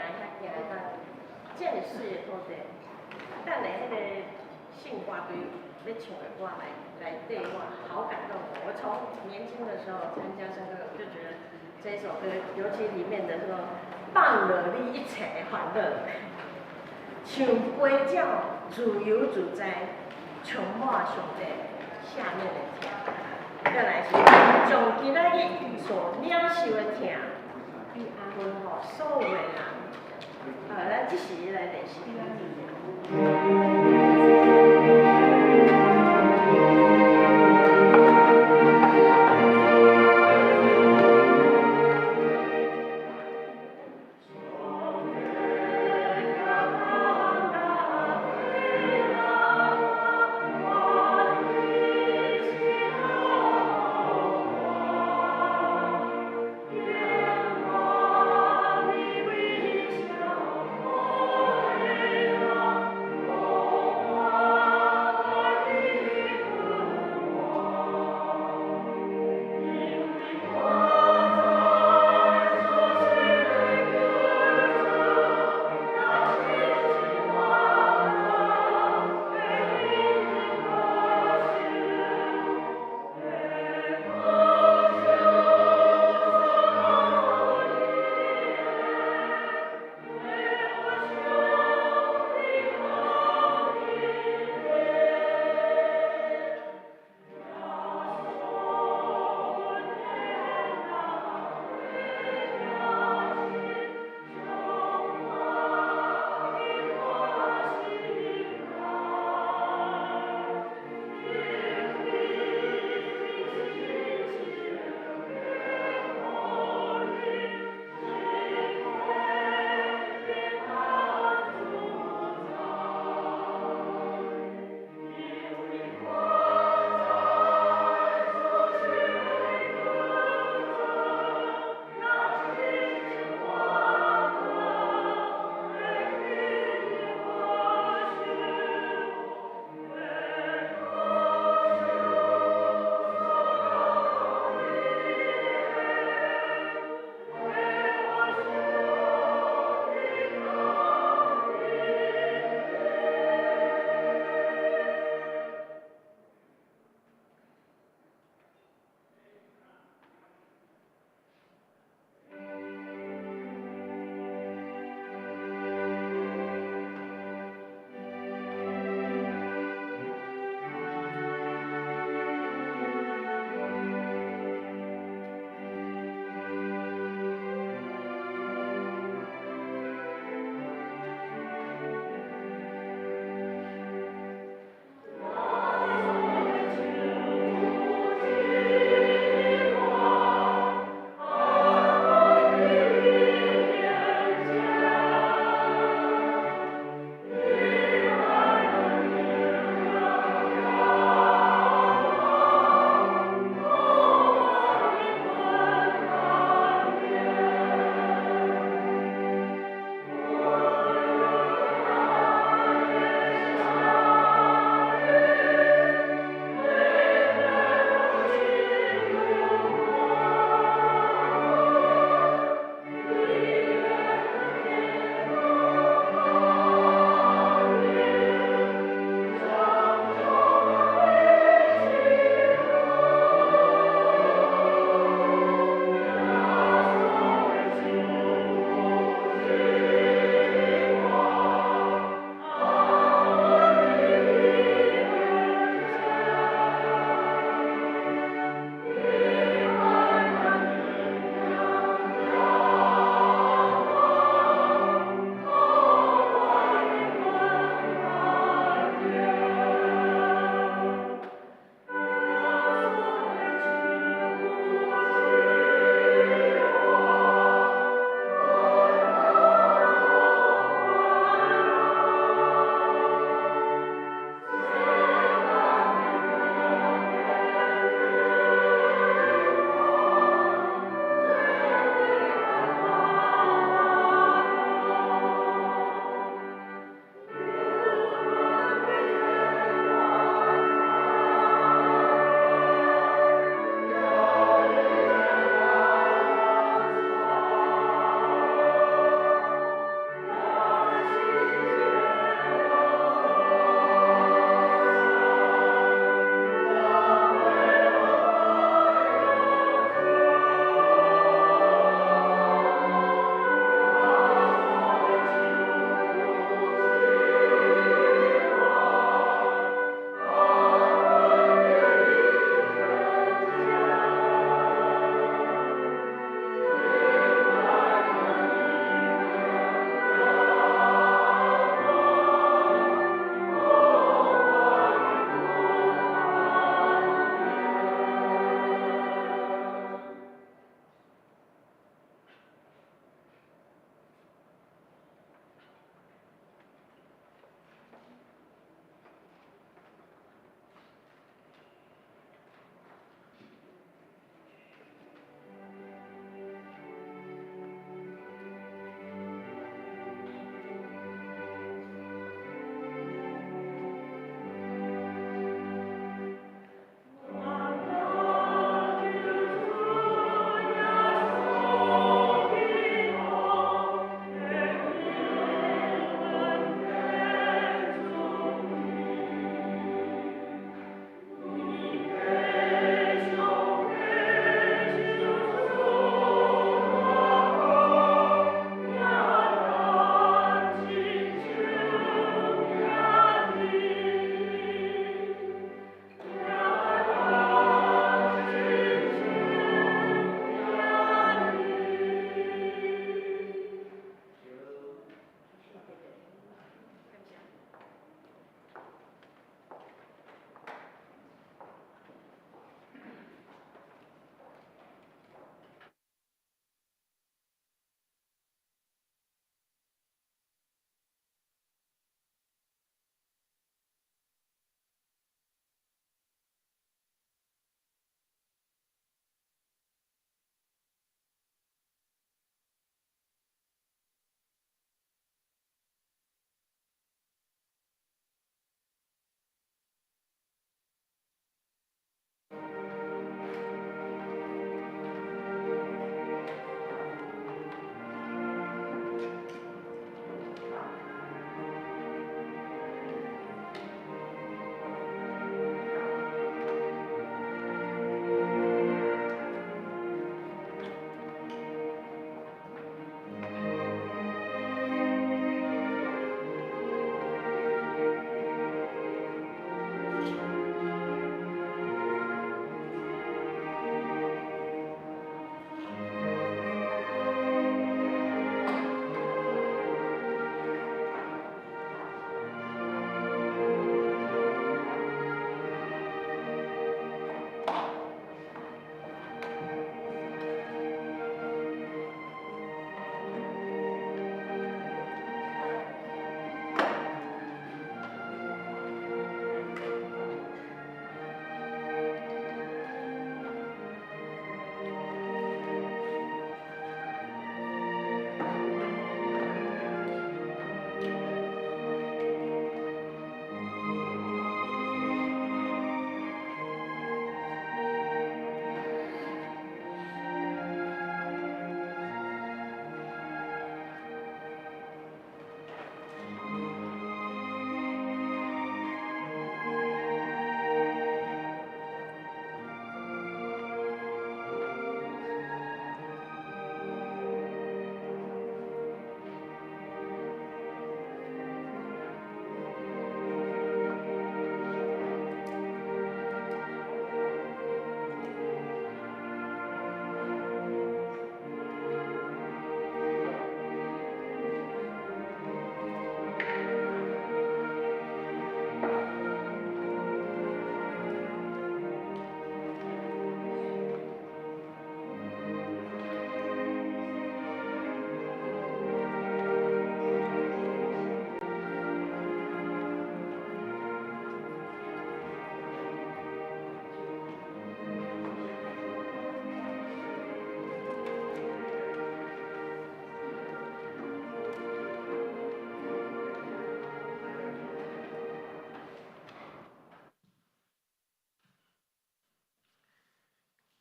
遐行到遮爾媠的土地，等下彼個聖歌隊欲唱的歌來對我，好感動哦！我從年輕的時候參加聖歌，我就覺得這首歌，尤其裡面的說放了你一切的煩惱，像飛鳥自由自在，充滿上帝赦免的疼。再來是將今仔日所領受的疼，分予所有的人。啊，咱這時來練習。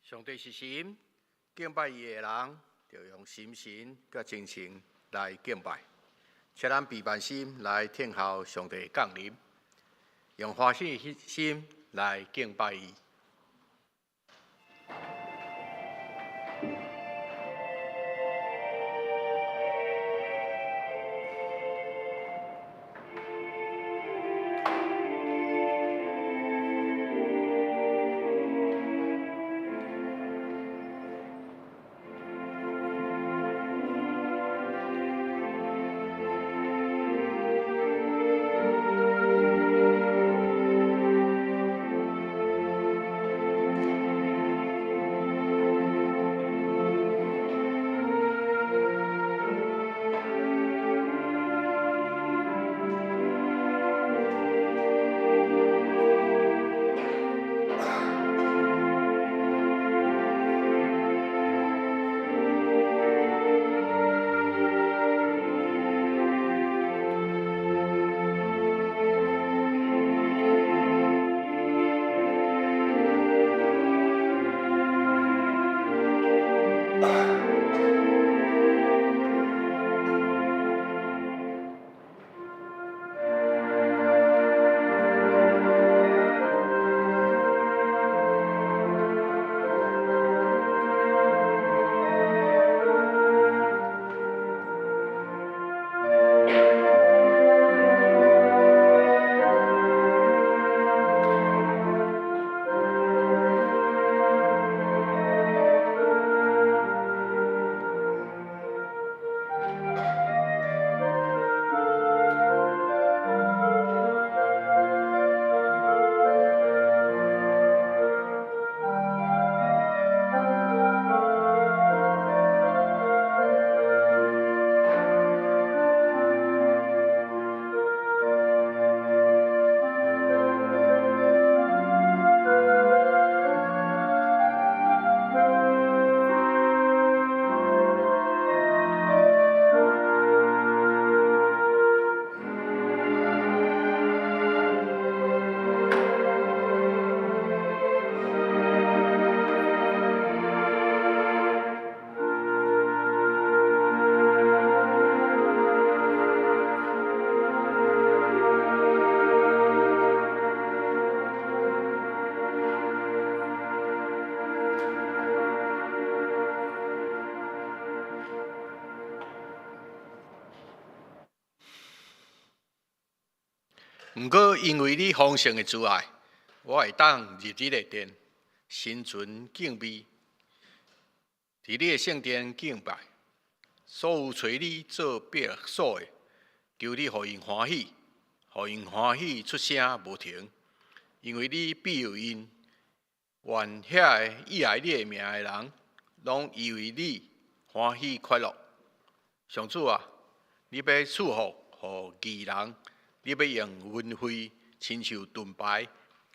上帝是神，敬拜伊的人，著用心神佮真誠來敬拜。請咱備萬心來聽候上帝降臨，用歡喜心來敬拜伊。毋過，因為你豐盛的慈愛，我會當入你的殿，心存敬畏，佇你的聖殿敬拜。所有揣你做避難所的，求你予𪜶歡喜，予𪜶歡喜出聲無停，因為你庇佑𪜶。願遐個倚愛你的名的人，攏因為你歡喜快樂。上主啊，你欲賜福予義人。你欲用恩惠親像盾牌，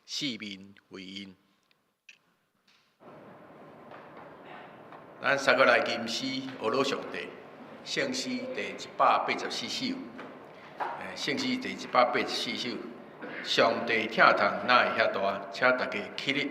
四面圍𪜶。咱三個來吟詩，學老上帝，聖詩第184首。聖詩第184首，上帝疼痛哪會遐大？請大家起立。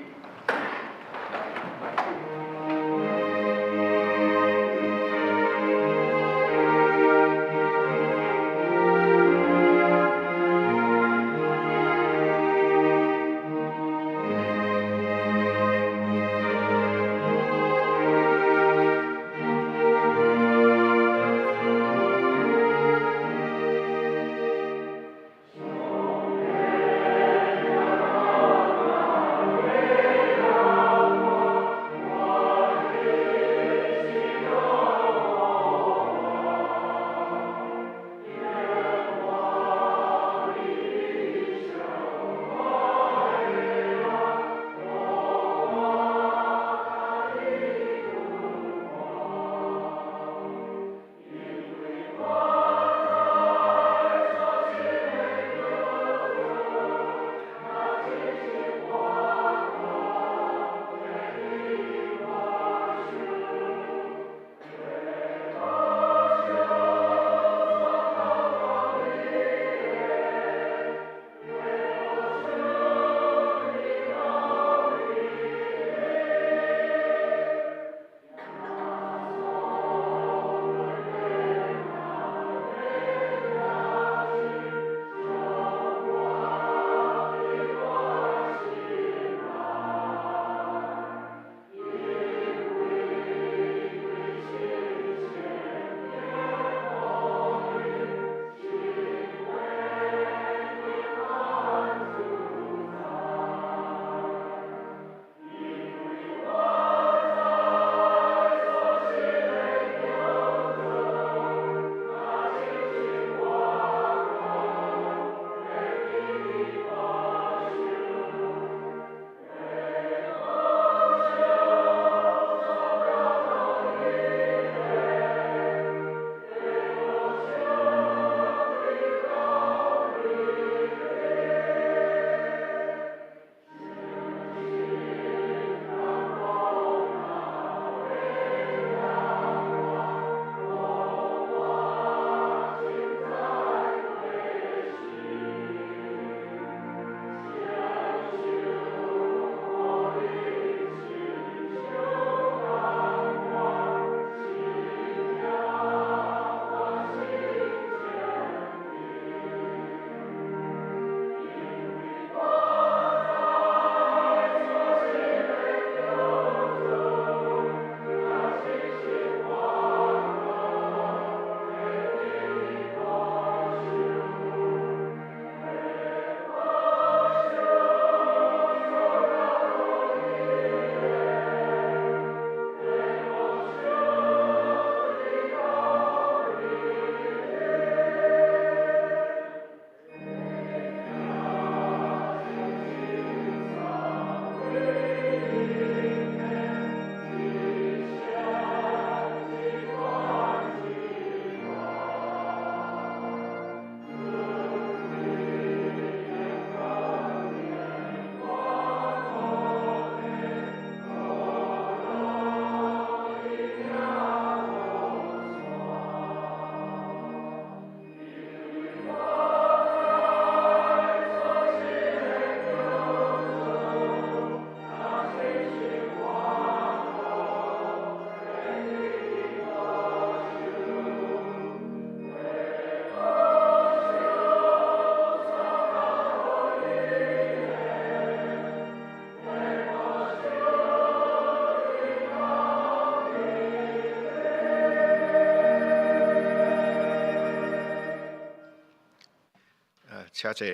請坐。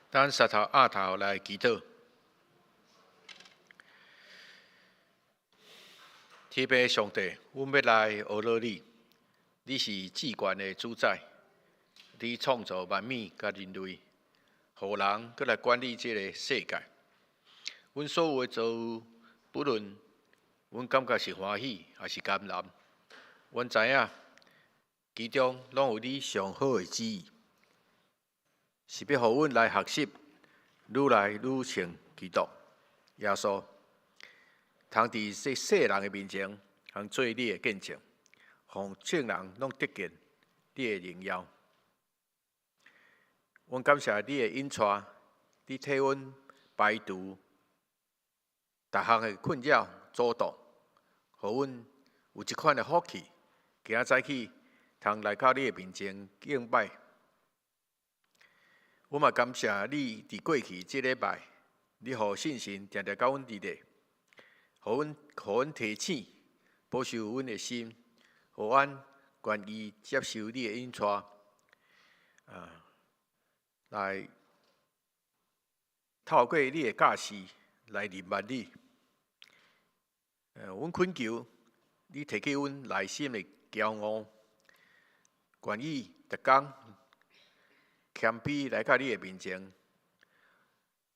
咱捒頭壓頭來祈禱。天父上帝，阮欲來呵咾你，你是至懸的主宰，你創造萬物佮人類，予人閣來管理這个世界。阮所有的遭遇，不論阮感覺是歡喜抑是艱難，阮知影其中攏有你上好的旨意，是欲予阮來學習，愈來愈像基督耶穌。通佇這世人的面前，通做你的見證，予眾人攏得見你的榮耀。阮感謝你的引帶，你替阮排除逐項的困擾阻擋，予阮有這款的福氣，今仔早起通來到你的面前敬拜。阮嘛感謝你佇過去這禮拜，你予聖神定定佮阮佇咧。予阮提醒，保守阮的心，予阮願意接受你的引帶，來透過你的教示來認捌你。阮懇求你提起阮內心的驕傲，願意逐工謙卑來到你的面前，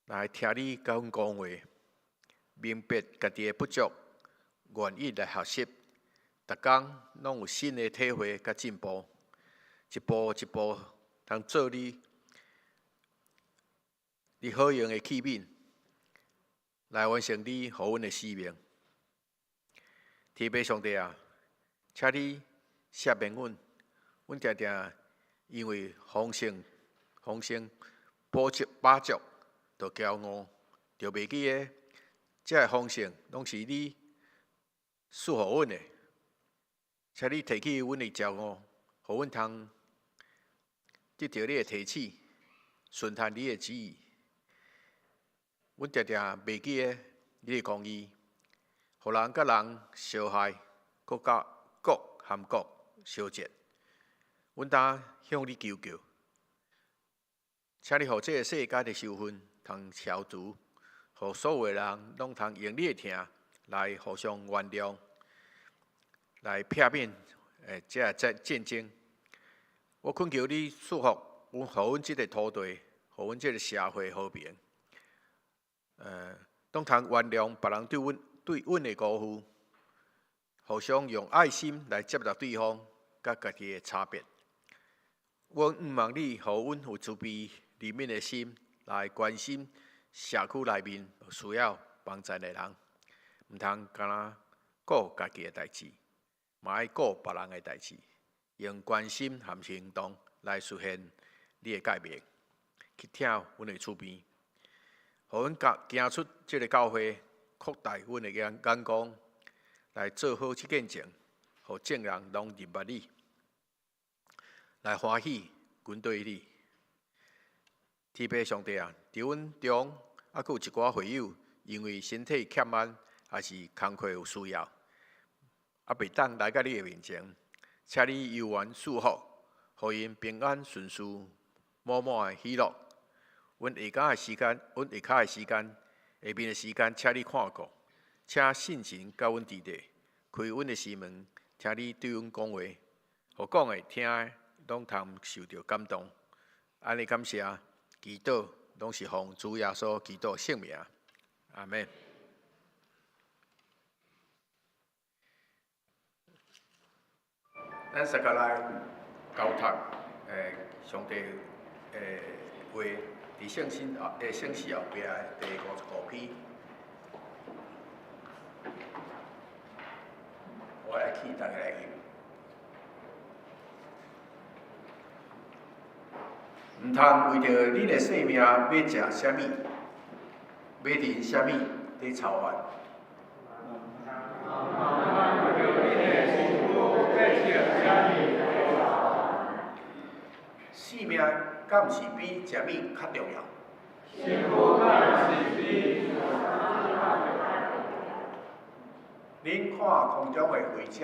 來聽你佮阮講話。明白家己的不足，願意來學習，逐工攏有新的體會佮進步，一步一步通做你好用的器皿，來完成你予阮的使命。天父上帝啊，請你赦免阮，阮定定因為豐盛、豐盛、飽足、飽足，就驕傲，就袂記得。這个豐盛攏是你賜予阮的，請你提起阮的驕傲，予阮通得著你的提醒，順從你的旨意。阮定定袂記得你的公義，予人佮人相害，閣佮國和國相戰。阮當向你求救，請你予這个世間的仇恨通消除。予所有的人攏通用你的疼來互相原諒，來避免這个戰爭。我懇求你賜福阮，予阮這个土地，予阮這个社會和平。攏通原諒別人對阮的辜負，互相用愛心來接納對方，佮家己的差別。阮向望你，予阮有慈悲憐憫的心來關心社區內面需要幫助的人，毋通干焦顧家己的代誌，嘛愛顧別人的代誌，用關心和行動來實現你的誡命，去疼阮的厝邊，予阮行出這个教會，擴大阮的眼光，來做好這見證，予眾人攏認捌你，來歡喜跟隨你。天父上帝啊，佇阮中猶閣有一寡會友，因為身體欠安，抑是工課有需要，猶袂當來到你的面前，請你悠遠賜福，予𪜶平安順遂，滿滿的喜樂。阮下跤的時間，阮下跤的時間，下面的時間，請你看顧，請聖神佮阮佇咧，開阮的心門，聽你對阮講話，予講的、聽的，攏通受著感動。按呢感謝，祈禱攏是奉主耶穌基督聖名，阿們。咱實個來交託，上帝的話，佇聖經後，聖詩後壁的第55篇，我來去，大家來吟。毋通為著恁的性命欲食啥物，欲啉啥物，咧操煩。性命敢毋是比食物較重要？恁看空中的飛鳥，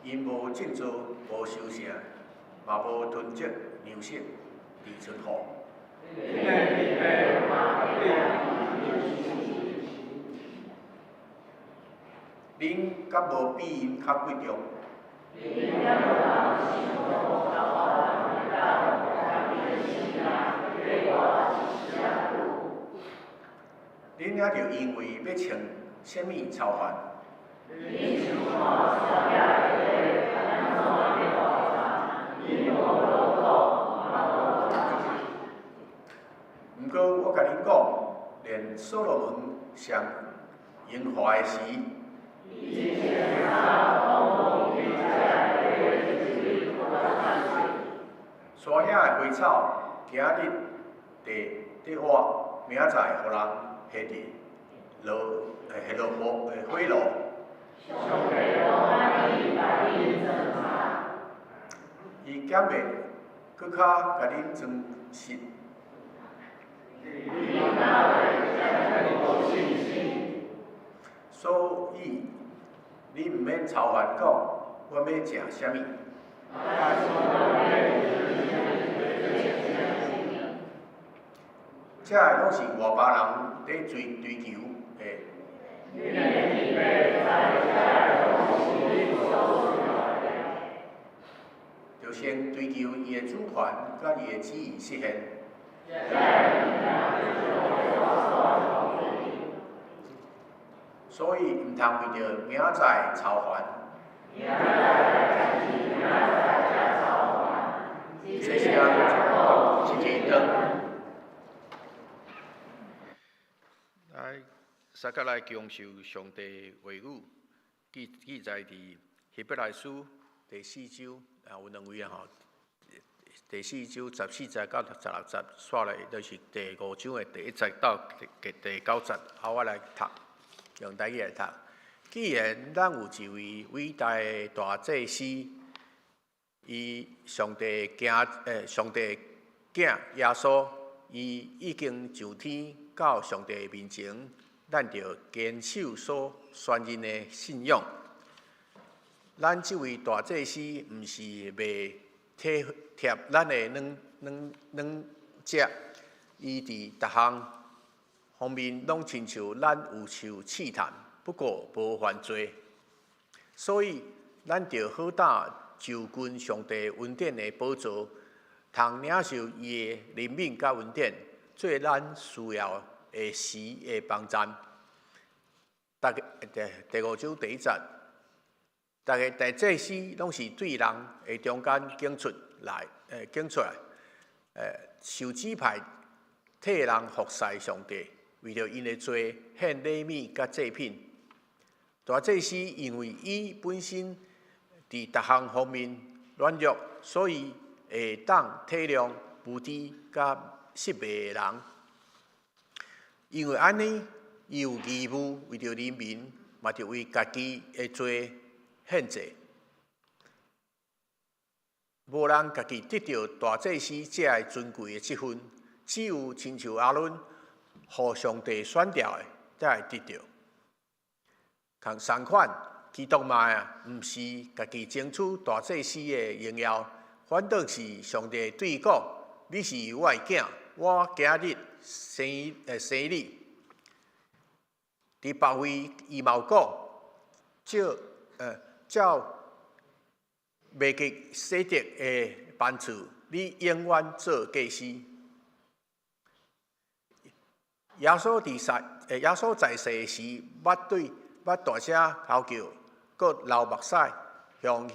𪜶無種作，無收成，嘛無囤積糧食佇倉庫。恁敢無比𪜶較貴重？恁遐著因為欲穿啥物操煩？毋過我共恁講，連所羅門上榮華的時，山遐的花草，今日佇咧活，明仔載予人下佇落下落火火爐。伊敢袂閣較共恁裝飾？所以，恁毋免操煩講，阮欲食啥物？這个攏是外邦人咧追追求的。著先追求伊的主權佮伊的旨意實現。所以，毋通為著明仔載操煩。這聲一支燈。來，大家來享受上帝話語，記記載佇希伯來書第四章，啊有兩位啊吼。第四章14節到16節，煞來就是第五章的第一節到第第九節，啊我來讀，用台語來讀。既然咱有一位偉大的大祭司，伊上帝囝，上帝囝耶穌，伊已經上天到上帝面前，咱著堅守所宣認的信仰。咱這位大祭司毋是袂體貼咱的軟軟軟弱，伊佇逐項方面攏親像咱有受試探，不過無犯罪。所以咱著好膽就近上帝恩典的寶座，通領受伊的憐憫佮恩典，做咱需要的時的幫贊。逐个第第五章第一節，逐个大祭司攏是對人的中間揀出來，揀出來，受指派替人服侍上帝，為著𪜶的罪獻禮物佮祭品。大祭司因為伊本身佇逐項方面軟弱，所以會當體諒無知佮失敗的人。因為按呢，伊有義務為著人民，嘛著為家己的罪獻祭。無人家己得著大祭司這个尊貴的職分，只有親像亞倫，予上帝選掉的，才會得著。共相款，基督嘛啊，毋是家己爭取大祭司的榮耀，反倒是上帝對伊講：你是我的囝，我今日生生你。佇別位伊嘛有講，照照麥基洗德的班次，你永遠做祭司。耶穌佇世，耶穌在世時，捌對捌大聲嚎叫，閣流目屎，向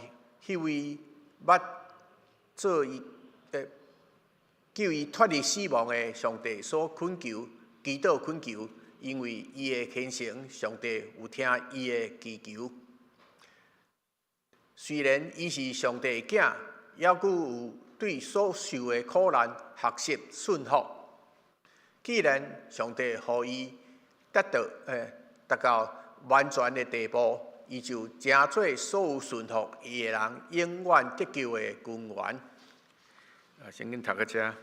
彼位捌做伊救伊脫離死亡的上帝所懇求，祈禱懇求，因為伊的虔誠，上帝有聽伊的祈求。雖然伊是上帝的囝，猶閣有對所受的苦難學習順服。既然上帝予伊達到達到完全的地步，伊就成做所有順服伊的人永遠得救的根源。啊，聖經讀到遮。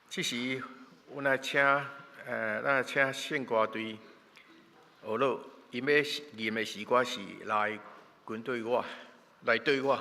這時，阮來請，咱來請聖歌隊學樂。𪜶欲吟的詩歌是來跟對我，來對我。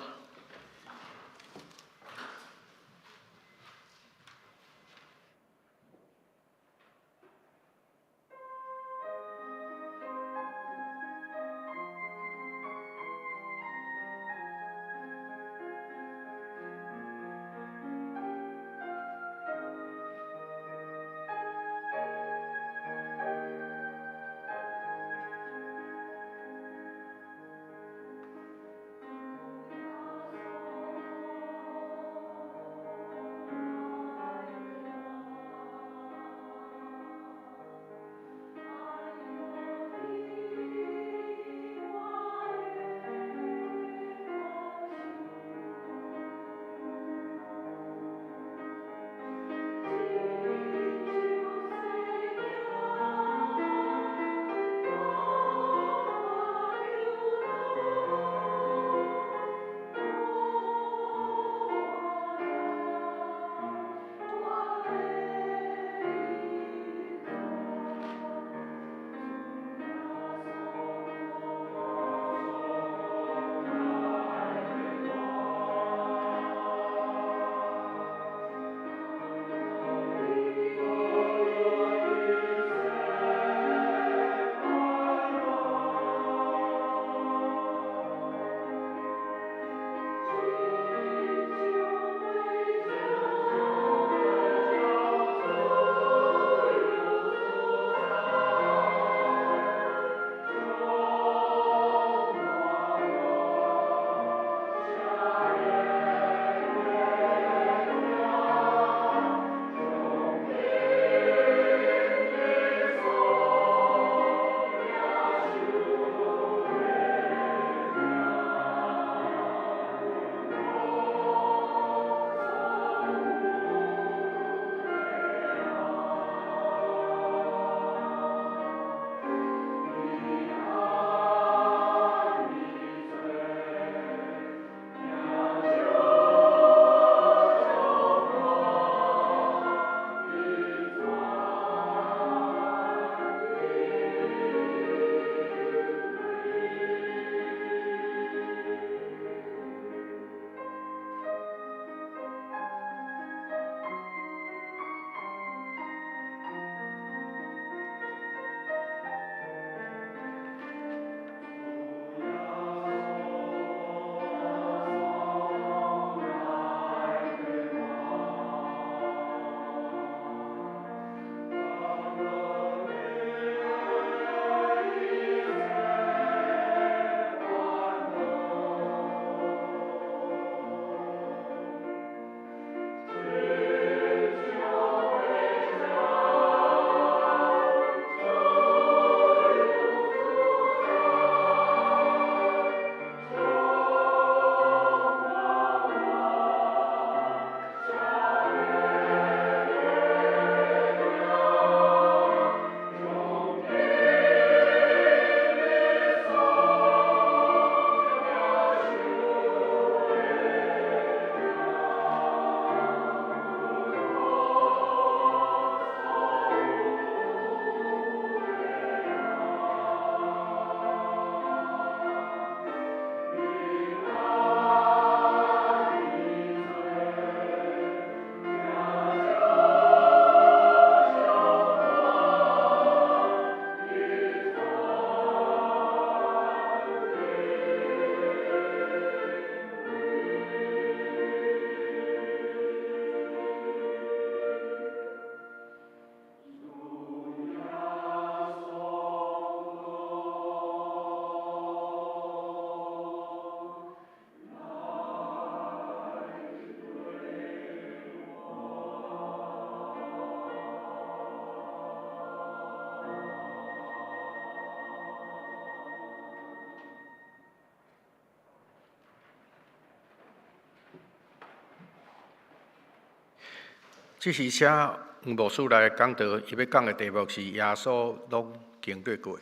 這是請黃牧師來講道，伊欲講的題目是耶穌攏經歷過。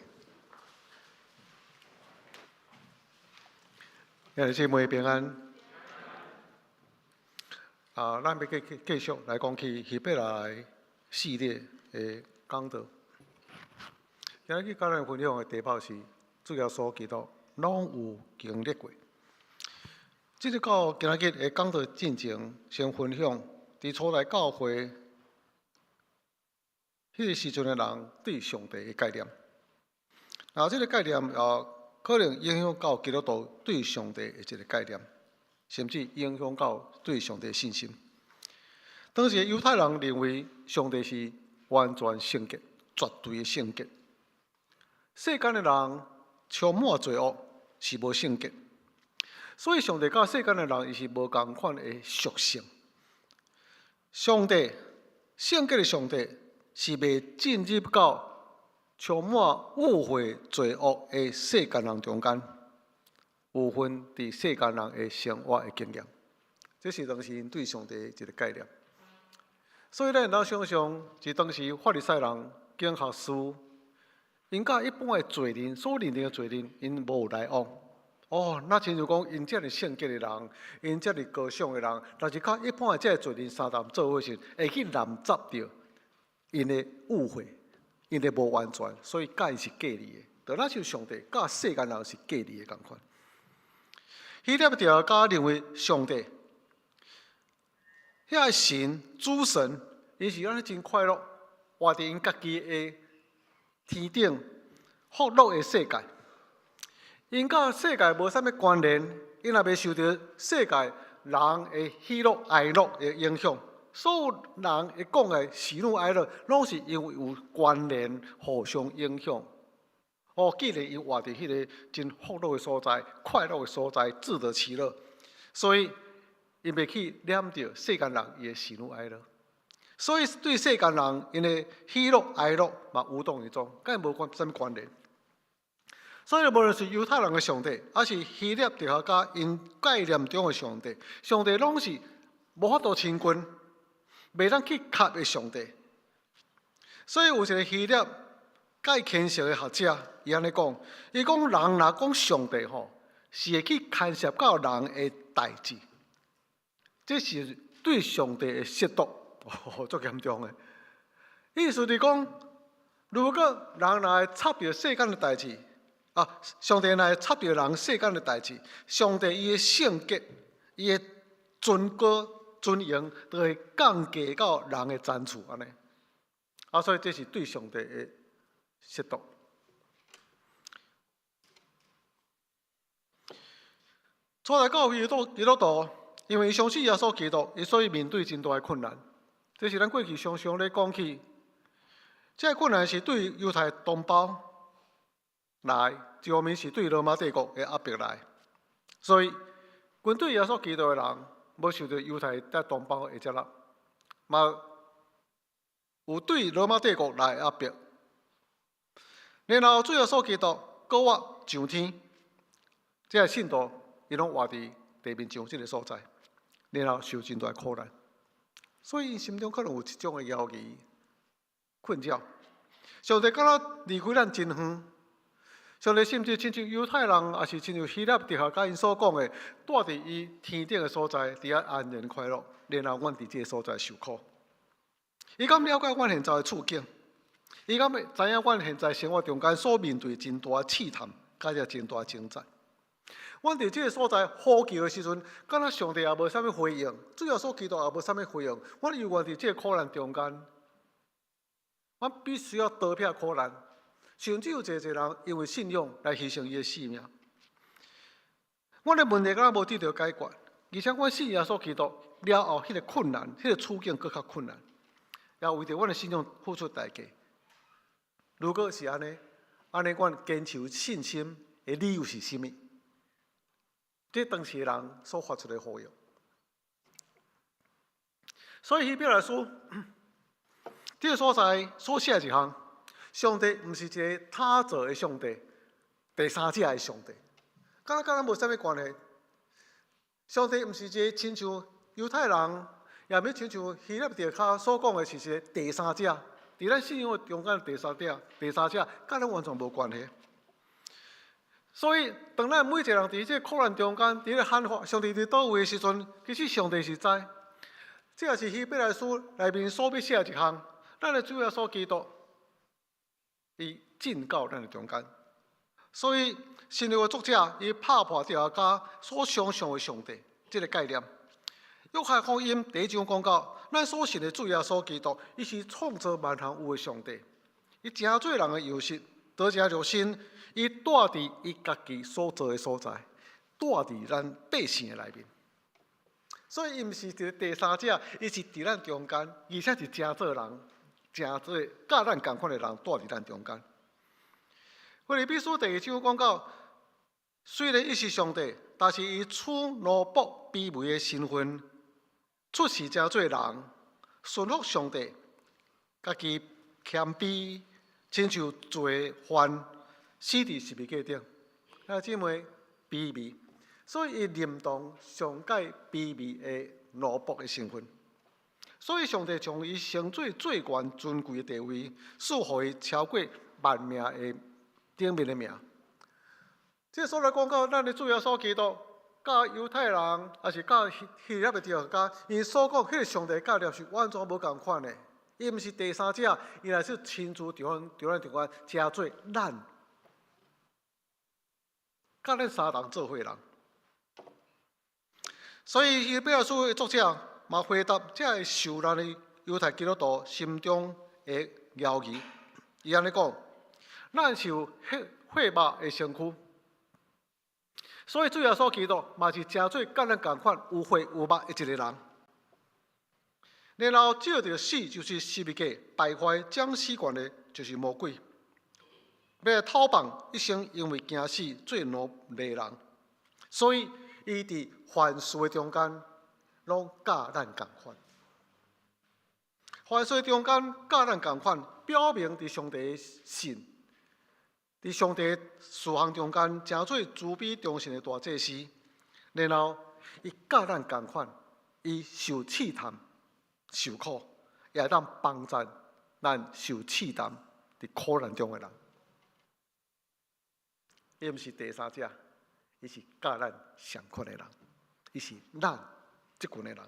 兄弟姊妹平安。啊，咱欲繼繼續來講起希伯來系列的講道。今日去佮咱分享的題目是主耶穌基督攏有經歷過。這個到今仔日的講道進前，先分享佇初代教會彼個時陣的人對上帝的概念。啊，這個概念啊，可能影響到基督徒對上帝的一個概念，甚至影響到對上帝的信心。當時猶太人認為上帝是完全聖潔、絕對的聖潔。世間的人充滿罪惡，是無聖潔。所以上帝佮世間的人，伊是無仝款的屬性。上帝聖潔的上帝是袂進入到充滿污穢罪惡的世間人中間，有份佇世間人的生活的經驗。這是當時𪜶對上帝的一個概念。所以咱會當想像，佇當時法利賽人、經學士，𪜶佮一般的罪人所認定的罪人，𪜶無來往。哦，若親像講，𪜶遮爾聖潔的人，𪜶遮爾高尚的人，若是佮一般的這个罪人相談做伙時，會去染雜著𪜶的污穢，𪜶的無完全，所以佮𪜶是隔離的。就若像上帝佮世間人是隔離的仝款。希臘哲學家認為上帝，遐个神諸神，伊是按呢真快樂，活佇𪜶家己的天頂福樂的世界。𪜶佮世界無啥物關聯，𪜶也袂受著世界人的喜樂哀樂的影響。所有人會講的喜怒哀樂，攏是因為有關聯，互相影響。哦，既然𪜶活佇彼个真福樂的所在、快樂的所在，自得其樂，所以𪜶袂去染著世間人伊的喜怒哀樂。所以對世間人𪜶的喜樂哀樂嘛無動於衷，佮𪜶無關啥物關聯。所以無論是猶太人的上帝，抑是希臘哲學家𪜶概念中的上帝，上帝攏是無法度親近、袂當去磕的上帝。所以有一個希臘蓋虔誠的學者，伊按呢講，伊講人若講上帝吼，是會去牽涉到人的代誌，這是對上帝的褻瀆，哦，足嚴重的。意思是講，如果人若會插著世間的代誌，啊，上帝若會插著人世間的代誌，上帝伊的聖潔、伊的尊高、尊榮，就會降低到人的層次按呢。啊，所以這是對上帝的褻瀆。初代教會基督徒，因為相信耶穌基督，伊所以面對真大的困難。這是咱過去常常咧講起，這个困難是對猶太同胞來，一方面是對羅馬帝國的壓迫來。所以，跟隨耶穌基督的人，無受著猶太的同胞的接納，嘛有對羅馬帝國來壓迫。然後主耶穌基督閣活上天，這个信徒伊攏活佇地面上這个所在，然後受真大苦難，所以𪜶心中可能有這種的猶疑、困擾。上帝敢若離開咱真遠，上帝甚至親像猶太人，抑是親像希臘哲學家𪜶所講的，蹛佇伊天頂的所在，佇遐安然快樂，然後阮佇這个所在受苦。伊敢了解阮現在的處境？伊敢會知影阮現在生活中間所面對真大試探，佮這真大掙扎？阮佇這个所在呼求的時陣，敢若上帝也無啥物回應，主耶穌基督也無啥物回應。阮猶原佇這个苦難中間，阮必須要逃避苦難。甚至有濟濟人因為信仰來犧牲伊的性命。阮的問題敢若無得著解決，而且阮信耶穌基督了後，彼个困難、彼个處境閣較困難，也為著阮的信仰付出代價。如果是按呢，按呢，阮堅持信心的理由是啥物？這當時人所發出的呼籲。所以希伯來書這个所在所寫的一項，上帝毋是一个他者的上帝，第三者的上帝，敢若佮咱無啥物關係。上帝毋是一个親像猶太人，也毋親像希臘哲學家所講的是一個第三者，佇咱信仰的中間第三者，第三者佮咱完全無關係。所以，當咱每一個人佇這個苦難中間，佇咧喊話上帝佇佗位的時陣，其實上帝是知。這也是希伯來書內面所欲寫的一項。咱的主耶穌基督，伊進到咱的中間，所以新約的作者伊拍破哲學家所想像的上帝這個概念。約翰福音第一章講到，咱所信的主耶穌基督，伊是創造萬項有的上帝。伊成做人的樣式，得成肉身，伊住佇伊家己所造的所在，住佇咱百姓的內面。所以伊毋是一个第三者，伊是佇咱中間，而且是成做人，成做佮咱仝款的人，住佇咱中間。腓立比書第二章講到，雖然伊是上帝，但是伊取奴僕卑微的身份，出世成做人，順服上帝，家己謙卑，親像罪犯死佇十字架頂。啊，姊妹卑微，所以伊認同上蓋卑微的奴僕的身份。所以上帝將伊升做最懸尊貴的地位，賜予伊超過萬名的頂面的名。這所來講到咱的主耶穌基督，佮猶太人，抑是佮希臘的哲學家，𪜶所講彼个上帝概念是完全無仝款的。伊毋是第三者，伊乃是親自佇咱中間，成做咱，佮咱相同做伙人。所以希伯來書的作者嘛回答這个受難的猶太基督徒心中的猶疑，伊按呢講：咱是有血血肉的身軀。所以主耶穌基督嘛是成做佮咱仝款有血有肉的一個人。然後藉著死就是十字架敗壞掌死權的，就是魔鬼，欲討放一生因為驚死做奴隸人。所以伊佇凡事的中間，攏佮咱仝款。凡事中間佮咱仝款，表明佇上帝的信，佇上帝事項中間，成做慈悲忠信的大祭司。然後伊佮咱仝款，伊受試探、受苦，也會當幫助咱受試探、佇苦難中的人。伊毋是第三者，伊是佮咱相款的人，伊是咱這群的人。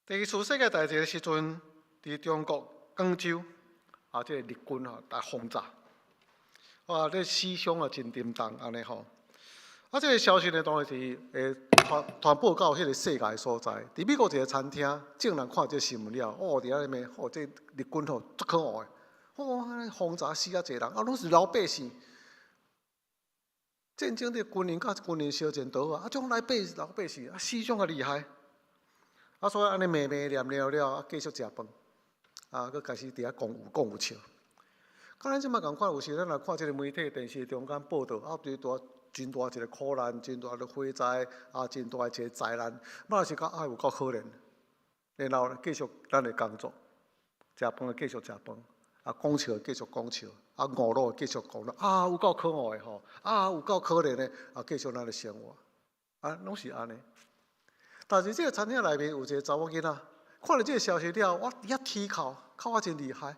第二次世界大戰的時陣，佇中國廣州啊，這个日軍吼來轟炸，哇！這死傷啊真沉重，按呢吼。啊，這个消息呢，當然是會傳傳播到彼个世界的所在。佇美國一个餐廳，眾人看這新聞了，哦，佇遐咧罵，哦，這日軍吼足可惡的，哦，按呢轟炸死遮濟人，啊，攏是老百姓。戰爭的軍人佮軍人相戰就好啊，啊，種來百老百姓啊，死傷較厲害。啊，所以按呢罵罵念了了，啊，繼續食飯，啊，閣開始佇遐講有講有笑。佮咱這擺仝款，有時咱若看這个媒體電視中間報道，啊，真大真大一个苦難，真大的火災，啊，真大一个災難，嘛是講啊有夠可憐。然後繼續咱的工作，食飯的繼續食飯，啊，講笑的繼續講笑，啊，娛樂的繼續娛樂，啊，有夠可惡的吼，啊，有夠可憐的，啊，繼續咱的生活，啊，攏是按呢。但是這个餐廳內面有一个查某囡仔，看著這个消息了後，我佇遐啼哭，哭啊真厲害。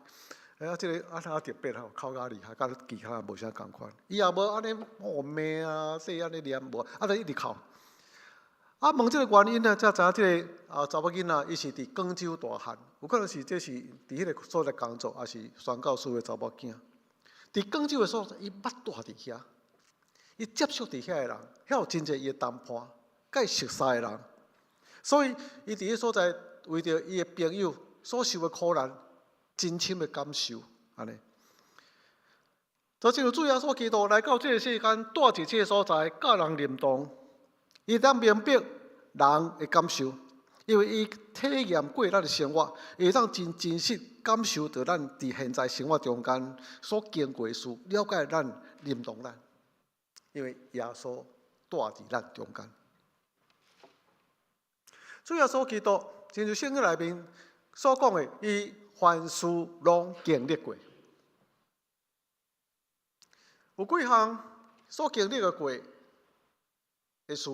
哎呀，這个啊哪特別吼，哭較厲害，佮其他人無啥仝款。伊也無按呢哦罵啊，說按呢念無，啊，就一直哭。啊，問這个原因呢，才知影這个啊查某囡仔伊是佇廣州大漢，有可能是這是佇彼个所在工作，抑是宣教士的查某囝。佇廣州的所在，伊捌蹛佇遐，伊接觸佇遐的人，遐有真濟伊的同伴，佮伊熟似的人。所以，伊佇彼所在為著伊的朋友所受的苦難，真深的感受，按呢。就親像主耶穌基督來到這个世間，蹛佇這个所在，佮人認同，伊會當明白人的感受，因為伊體驗過咱的生活，伊會當真真實感受著咱佇現在生活中間所經過的事，了解咱，認同咱，因為耶穌蹛佇咱中間。主耶穌基督，親像聖經內面所講的，伊凡事攏經歷過。有幾項所經歷的過的事，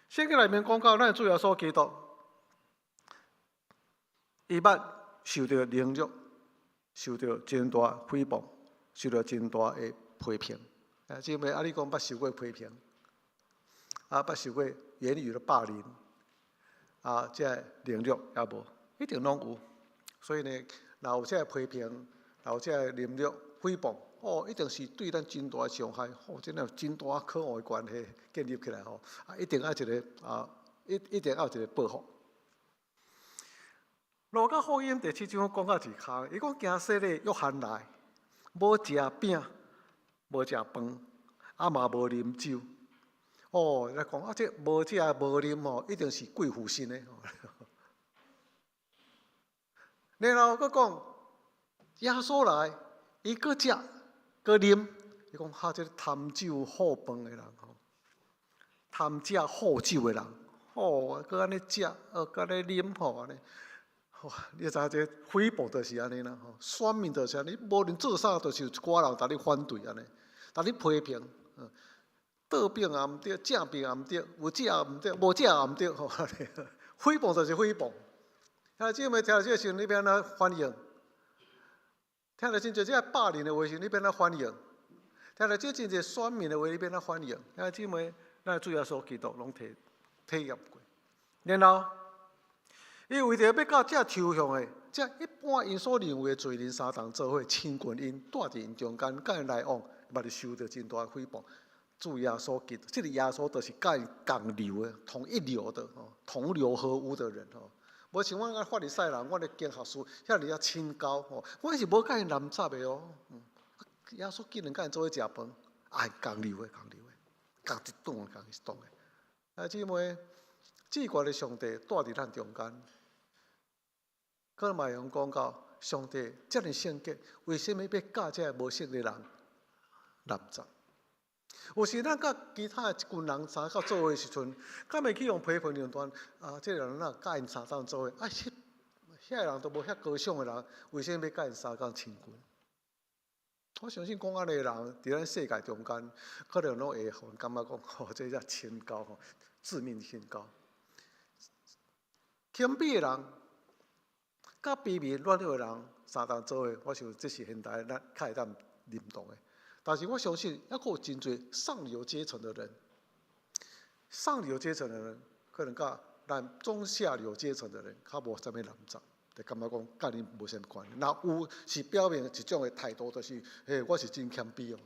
聖經內面講到，咱主耶穌基督，伊捌受著凌辱，受著真大誹謗，受著真大的批評。啊，姊妹，啊，你講捌受過批評？啊，捌受過言語的霸凌？啊，這个凌辱也無，一定攏有。所以呢，若有這个批評，若有這个凌辱，誹謗，哦，一定是對咱真大的傷害，哦，真的真大可惡的關係建立起來吼，啊，一定愛一個啊，一定愛一個報復。路加福音第七章講到一空，伊講驚洗禮約翰來，無食餅，無食飯，啊嘛無啉酒。哦，來講啊，這無食無啉吼，一定是貴婦身的。然後閣講耶穌來，伊閣食閣啉，伊講哈，這個貪酒好飯的人吼，貪食好酒的人，哦，閣按呢食，閣按呢啉吼，按呢。哇！你知影這誹謗就是按呢啦，吼，選民就是按呢，無論做啥，就是有一寡人共你反對按呢，共你批評，倒反也毋對，正反也毋對，有食也毋對，無食也毋對，吼。誹謗就是誹謗。兄弟姊妹聽著這個時陣，你欲按怎反應？聽著真濟這霸凌的話時，你欲按怎反應？聽著這真濟選民的話，你欲按怎反應？兄弟姊妹，咱主耶穌基督攏體驗過，然後，伊為著欲佮這抽象的、這一般𪜶所認為的罪人相同做伙親近𪜶，住佇𪜶中間，佮𪜶來往，嘛是受著真大的誹謗。主耶穌基督，這個耶穌就是佮𪜶仝流的、同一流的、吼，同流合污的人吼。無像阮法利賽人，阮的經學士遐爾仔清高吼，阮是無佮𪜶攏雜的哦。耶穌竟然佮𪜶做伙食飯，愛仝流的、仝流的，仝一黨的、仝一黨的。啊，姊妹，至懸的上帝住佇咱中間。閣嘛會用講到上帝遮爾聖潔，為啥物欲佮這个無聖的人攏雜？有時咱佮其他的一群人相佮做伙的時陣，敢會去予批評論斷？啊，這個人哪佮𪜶相同做伙？啊，彼遐個人都無遐高尚的人，為啥物欲佮𪜶相共親近？我相信講按呢的人，佇咱世界中間，可能攏會予人感覺講，吼，這叫清高吼，自命清高。謙卑的人，佮卑微軟弱的人相同做伙，我想這是現代咱較會當認同的。但是我相信，猶閣有真濟上流階層的人，上流階層的人可能佮咱中下流階層的人較無啥物攏雜，就感覺講佮恁無啥物關係。若有是表明一種的態度，就是嘿，我是真謙卑哦。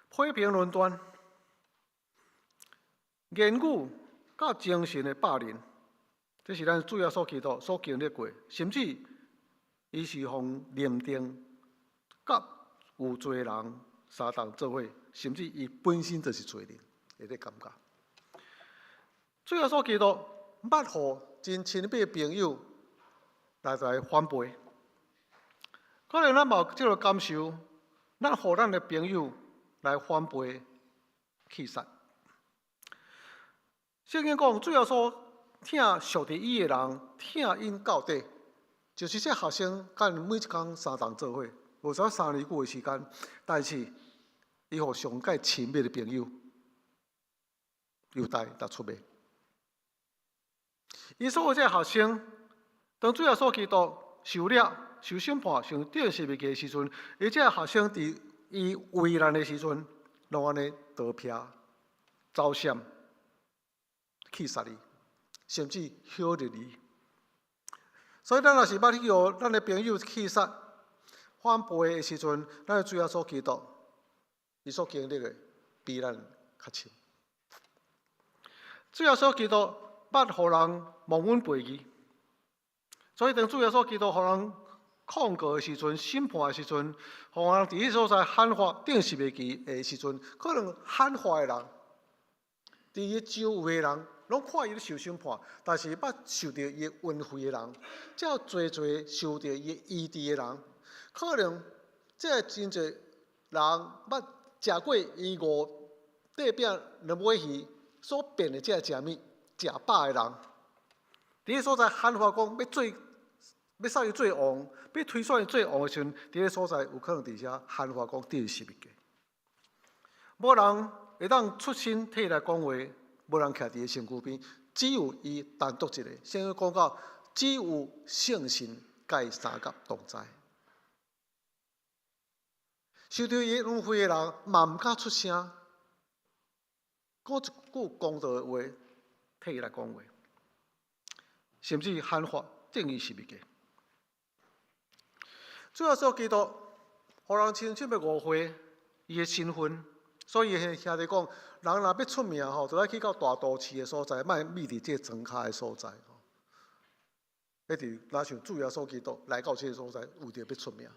批評論斷、言語佮精神的霸凌，這是咱主耶穌基督所經歷過，甚至伊是予認定佮有罪人相同做伙，甚至伊本身就是罪人，會咧感覺。主耶穌基督捌予真親密的朋友來反背，可能咱嘛有這個感受，咱予咱的朋友來反背棄殺。聖經講，主耶穌疼屬佇伊的人，疼𪜶到底。就是這學生佮𪜶每一工相同做伙，無啥3年久的時間，但是伊予上蓋親密的朋友猶大來出賣。伊所有這學生，當主耶穌基督受掠、受審判、受釘十字架的時陣，伊這學生佇伊危難的時陣，攏按呢逃避、走閃、棄殺伊，甚至許入伊。所以，咱若是捌去予咱的朋友棄殺、反背的時陣，咱的主耶穌基督，伊所經歷的比咱較深。主耶穌基督捌予人忘恩背義，所以當主耶穌基督予人控告的時陣、審判的時陣，予人佇彼所在喊話釘十字架的時陣，可能喊話的人，佇伊周圍的人，攏看伊咧受審判，但是捌受著伊恩惠的人，遮濟濟受著伊醫治的人，可能這真濟人捌食過伊五塊餅兩尾魚所變的這食物，食飽的人，佇彼所在喊話講欲做，欲殺伊做王，欲推選伊做王的時陣，佇彼所在有可能佇遮喊話講釘十字架，無人會當出聲替伊來講話。無人徛佇伊身軀邊，只有伊單獨一個。聖經講到，只有聖神佮伊相佮同在。受著伊恩惠的人嘛毋敢出聲，講一句公道的話，替伊來講話，甚至喊話釘伊十字架。主耶穌基督，予人深深的誤會伊的身份，所以兄弟講，人若欲出名吼，就愛去到大都市的所在，莫覕佇這個莊跤的所在。彼佇若像主耶穌基督來到這個所在，為著欲出名。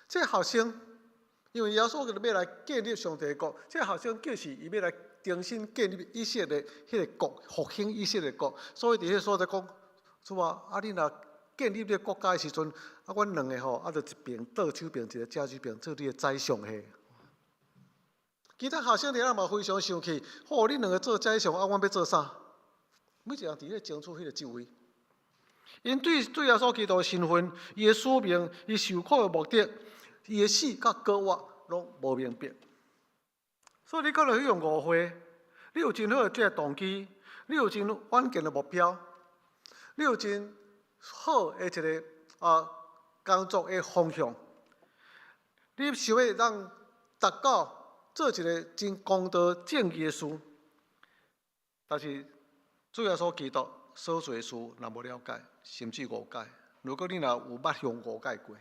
這個學生，因為耶穌欲來建立上帝的國，這個學生就是伊欲來重新建立以色列彼個國，復興以色列國，所以佇彼個所在講，主啊，啊你若建立這個國家的時陣，啊，阮兩个吼，啊，就一爿倒手爿，一个正手爿，做你的宰相嘿。其他學生佇遐嘛非常生氣，吼，恁兩个做宰相，啊，阮欲做啥？每一个人佇咧爭取彼個職位。𪜶對主耶穌基督的身份、伊的使命、伊受苦的目的、伊的死佮復活，攏無明白。所以你可能去予誤會，你有真好的這个動機，你有真遠見的目標，你有真好的一个工作的方向，你想欲當達到做一个真公道正義的事，但是主耶穌基督所做的事，若無了解，甚至誤解。如果你若有捌予誤解過，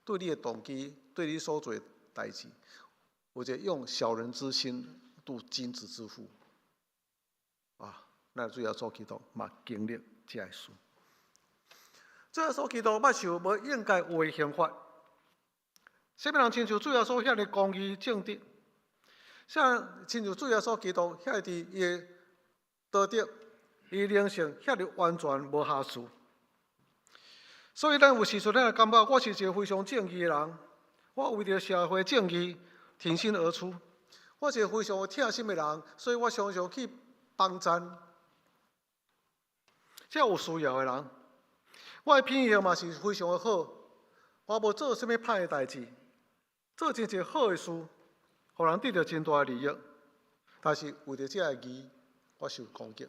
對你的動機，對你所做的代誌，有一个用小人之心度君子之腹，啊，咱主耶穌基督嘛經歷這个事。主耶穌基督捌受無應該有的刑罰，啥物人親像主耶穌遐爾公義正直？啥人親像主耶穌基督遐爾佇伊的道德、伊靈性遐爾完全無瑕疵？所以咱有時陣咱會感覺我是一個非常正義的人，我為著社會正義挺身而出。我是一個非常有疼心的人，所以我常常去幫贊這有需要的人。我的品行嘛是非常的好，我無做啥物歹的代誌，做真濟好的事，予人得著真大的利益。但是為著這個義，我受攻擊。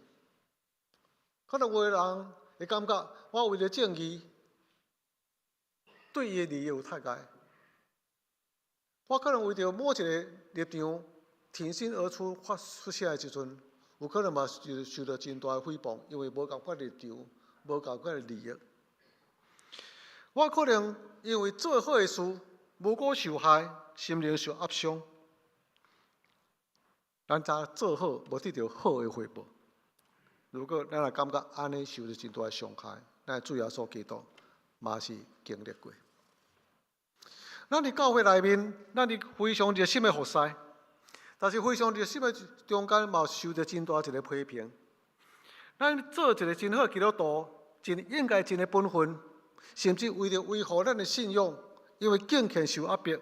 可能有的人會感覺我為著正義，對伊的利益有太害。我可能為著某一個立場挺身而出發出聲的時陣，有可能嘛受著真大的誹謗，因為無仝款立場，無仝款的利益。我可能因為做好的事，無辜受害，心靈受壓傷。咱知做好，無得著好的回報。如果咱若感覺按呢受著真大的傷害，咱主耶穌基督嘛是經歷過。咱佇教會內面，咱佇非常熱心的服侍，但是非常熱心的中間嘛受著真大一个批評。咱做一个真好基督徒，真應該盡的本分，甚至為著維護咱的信仰，因為敬虔受壓迫。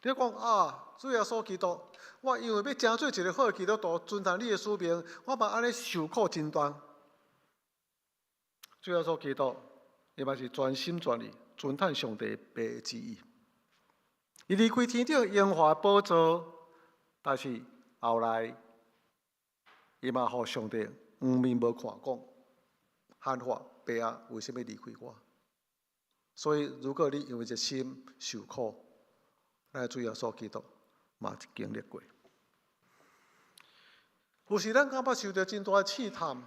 你講啊，主耶穌基督，我因為欲成做一个好的基督徒，遵行你的使命，我嘛按呢受苦真大。主耶穌基督，伊嘛是全心全意遵行上帝父的旨意。伊離開天頂榮華寶座，但是後來伊嘛予上帝黃面無看講，喊話爸啊，為啥物離開我？所以，如果你因為熱心受苦，咱主耶穌基督嘛經歷過。有時咱感覺受著真大的試探，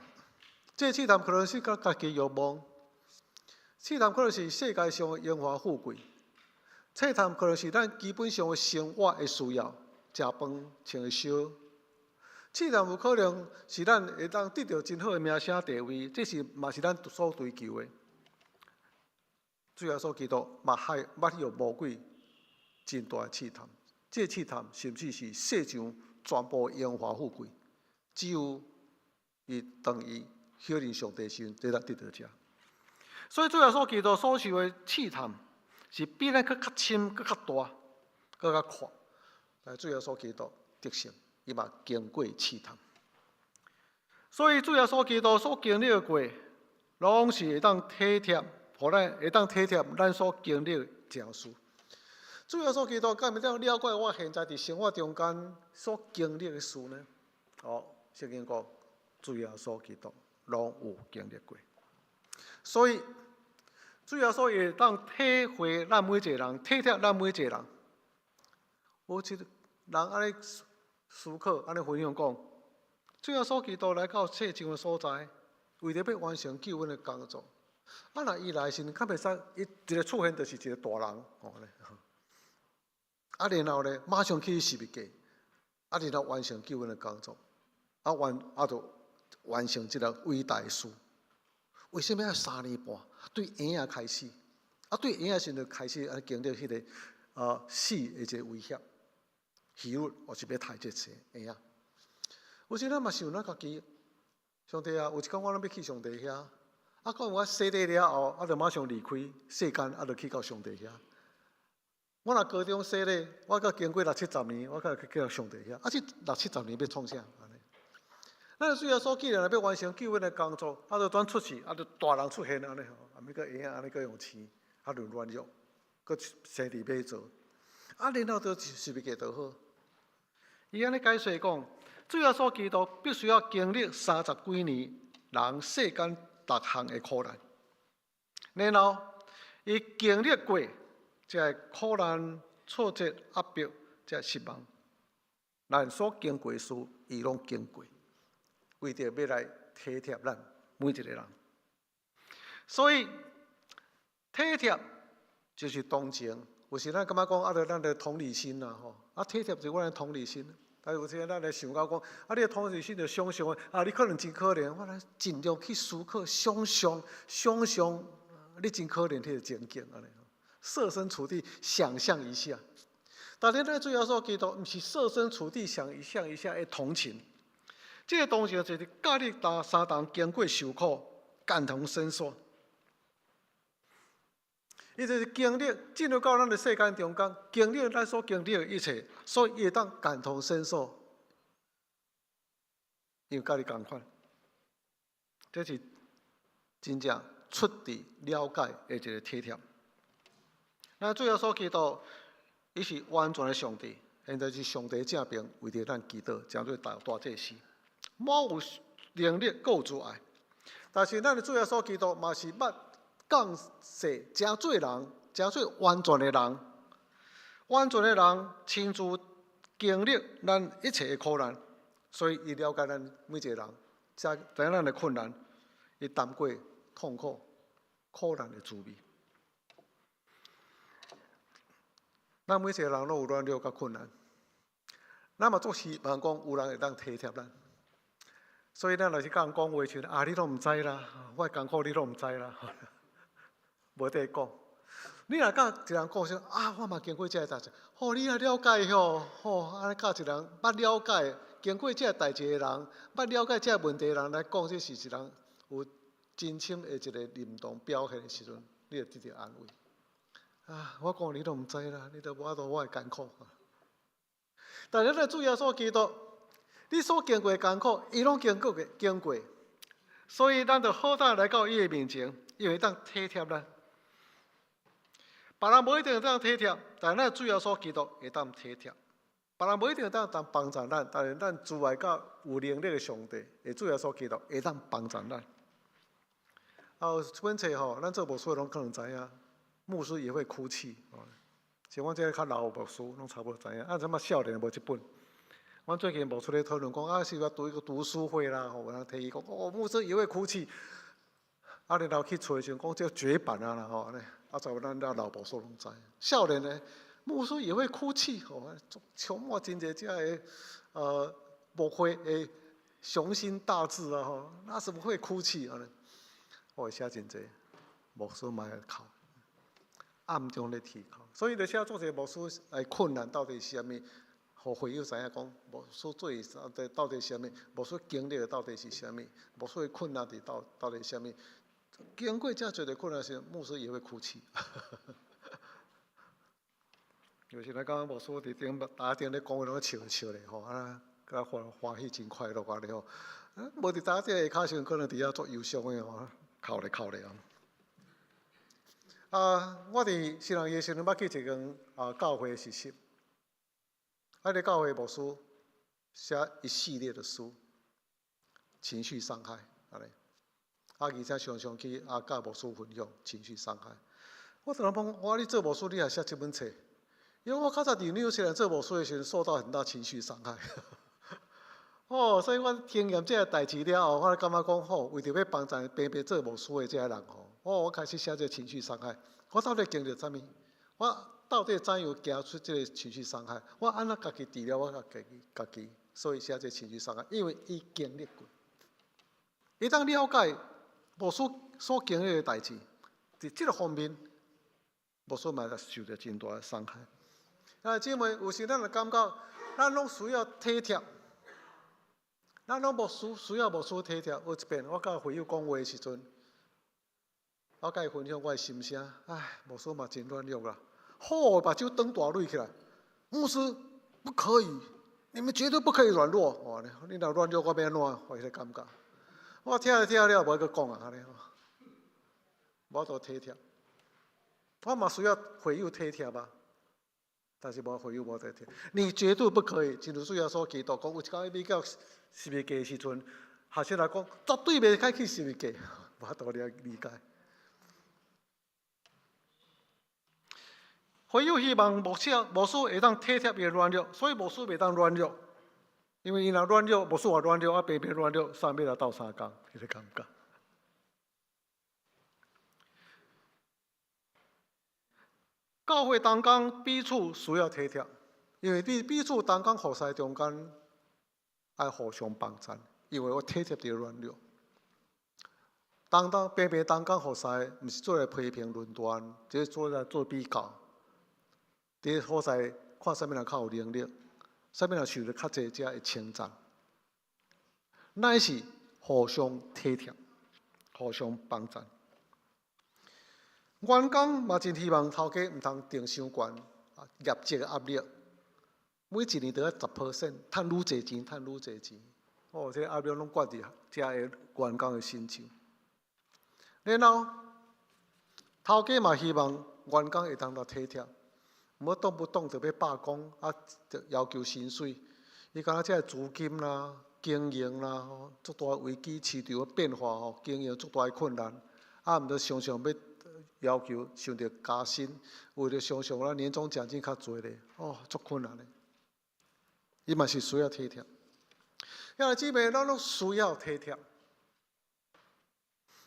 這個試探可能是佮家己欲望，試探可能是世界上的榮華富貴，試探可能是咱基本上的生活的需要，食飯、穿會燒。試探有可能是咱會當得著真好的名聲地位，這是嘛是咱所追求的。主耶穌基督嘛係捌予魔鬼真大的試探，這個試探甚至是世上全部榮華富貴，只有伊當伊曉認上帝時陣，才當得著這。所以主耶穌基督所受的試探，是比咱閣較深、閣較大、閣較闊。但主耶穌基督得勝，伊嘛經過試探。所以主耶穌基督所經歷過，攏是會當體貼，予咱會當體貼咱所經歷的情事。主耶穌基督敢會當了解我現在佇生活中間所經歷的事呢？哦，聖經講，主耶穌基督攏有經歷過。所以，主耶穌會當體會咱每一個人，體貼咱每一個人。有一個人按呢思考，按呢分享講，主耶穌基督來到世上的所在，為著欲完成救恩的工作。啊，若伊來時，較袂使伊一个出現就是一個大人，吼咧。啊，然後咧，馬上去十字架，啊，然後完成救恩的工作，啊完啊就完成這個偉大的事。為啥物愛3年半？對嬰仔開始，啊對嬰仔時就開始啊經歷彼個死的一個威脅，希律我是欲刣這個嬰仔。有時咱嘛想咱家己，上帝啊，有一工我攏欲去上帝遐，啊，講我洗禮了後，啊，就馬上離開世間，啊，就去到上帝遐。我若高中洗禮，我閣經過六七十年，我閣去到上帝遐。啊，這六七十年欲創啥？按呢？咱主耶穌既然欲完成救恩的工作，啊，就轉出去，啊，就大人出現按呢吼，啊，物個嬰仔按呢閣用飼，啊，就軟弱，閣生佇馬槽，啊，然後就十字架就好。伊按呢解釋講，主耶穌基督必須要經歷三十幾年人世間逐項的苦難，然後伊經歷過這个苦難、挫折、壓迫、這失望，咱所經過的事，伊攏經過，為著欲來體貼咱每一個人。所以體貼就是同情。有時咱感覺講啊，著咱的同理心啦，吼啊，體貼就是阮的同理心。但有時咱來想到講，啊，你的同理心就想象啊，你可能真可憐，我來盡量去思考、想象、想象，你真可憐彼个情景按呢，設身處地想象一下。但是咱主耶穌基督毋是設身處地想象一下的同情，這个同情就是佮你同相同經過受苦，感同身受。伊就是經歷進入到咱的世間中間，經歷咱所經歷的一切，所以伊會當感同身受，因為佮你仝款。這是真正出自了解的一個體貼。咱主耶穌基督，伊是完全的上帝，現在是上帝正爿為著咱祈禱，成做大大祭司，滿有能力，閣有慈愛。但是咱的主耶穌基督嘛是捌降世成做人，成做完全的人，完全的人親自經歷咱一切的苦難，所以伊了解咱每一個人，知知影咱的困難，伊擔過痛苦、苦難的滋味。咱每一個人攏有軟弱佮困難，咱嘛足希望講有人會當體貼咱。所以咱若是佮人講話時，啊，你攏毋知啦，我的艱苦你攏毋知啦，無得講。你若佮一人講說啊，我嘛經過這个代誌，吼，你也了解吼，吼，按呢佮一人捌了解經過這个代誌的人，捌了解這个問題的人來講，這是一人有真深的一個認同表現的時陣，你會得著安慰。啊，我講你攏毋知啦，你都無法度我的艱苦。但是咱主耶穌基督，你所經過的艱苦，伊攏經過經過，所以咱就好膽來到伊的面前，伊會當體貼咱。別人無一定會當體貼，但咱主耶穌基督會當體貼。別人無一定會當當幫助咱，但是咱慈愛佮有能力的上帝，會主耶穌基督會當幫助咱。啊，有一本冊吼，咱做牧師的攏可能知影，牧師也會哭泣。像阮這个較老的牧師，攏差不多知影。啊，這馬少年無這本。阮最近牧師咧討論講，啊，是欲讀一個讀書會啦，吼，有人提議講，哦，牧師也會哭泣。啊，然後去揣時陣講這絕版啊啦，吼，按呢，啊，就咱遮老牧師攏知。少年的牧師也會哭泣，吼，充滿真濟這个牧會的雄心大志啊，吼，那怎麼會哭泣啊？我會寫真濟，牧師嘛會哭，暗中咧啼哭。所以就寫做一個牧師的困難到底是啥物？予會友知影講，牧師做的到底是啥物？牧師經歷的到底是啥物？牧師的困難佇到底是啥物？經過遮濟的困難時，牧師也會哭泣。有時來講，牧師佇頂台頂咧講話，攏笑笑咧吼，啊，佮歡歡喜真快樂按呢吼。啊，無佇台頂下跤時陣，可能佇遐足憂傷的吼，哭咧哭咧啊。啊，我佇新人的時陣，捌去一間啊教會實習。啊，彼个教會牧師寫一系列的書，情緒傷害，按呢。啊，而且常常去啊，佮牧師分享情緒傷害。我突然講，我你做牧師，你也寫這本冊？因為我較早佇紐西蘭做牧師的時陣，受到很大情緒傷害。哦，所以我經驗這个代誌了後，我感覺講好，為著欲幫助平平做牧師的這个人吼，哦，我開始寫這個情緒傷害，我到底經歷啥物？我到底怎樣行出這個情緒傷害？我按怎家己治療我家己家己？所以寫這個情緒傷害，因為伊經歷過，伊當了解牧師所經歷的代誌，佇這個方面，牧師嘛受著真大的傷害。啊，姊妹，有時咱就感覺，咱攏需要體貼，咱攏牧師需要牧師體貼。有一遍，我佮會友講話的時陣，我佮伊分享我的心聲，唉，牧師嘛真軟弱啦。好，目睭瞪大蕊起來，牧師不可以，你們絕對不可以軟弱。哦，你若軟弱，我欲按怎？我彼個感覺，我聽聽了無愛閣講啊，按呢吼，無法度體貼。我嘛需要會友體貼啊，但是無會友無體貼。你絕對不可以，親像主耶穌基督講，有一工伊欲到十字架的時陣，學生來講，絕對袂使去十字架，無法度來理解。會友希望牧師牧師會當體貼伊的軟弱，所以牧師袂當軟弱，因為伊若軟弱，牧師也軟弱，啊白白軟弱，啥物來鬥相共，彼個感覺。教會同工彼此需要體貼，因為佇彼此同工服侍中間愛互相幫贊，因為我體貼佇軟弱。當當平平同工服侍，毋是做來批評論斷，這是做來做比較。佇所在看啥物人較有能力，啥物人受得較濟，才會稱讚。乃是互相體貼，互相幫贊。員工嘛真希望頭家毋通定傷懸，業績的壓力，每一年都愛10%，趁愈濟錢，趁愈濟錢。哦，這個壓力攏掛佇遮个員工的身上。然後，頭家嘛希望員工會當來體貼。毋好動不動就欲罷工，啊，就要求薪水。伊感覺這個資金啦、經營啦，吼，足大危機，市場的變化吼，經營足大的困難。啊，毋著常常欲要求想著加薪，為著常常咱年終獎金較濟咧，哦，足困難的。伊嘛是需要體貼。兄弟姊妹，咱攏需要體貼。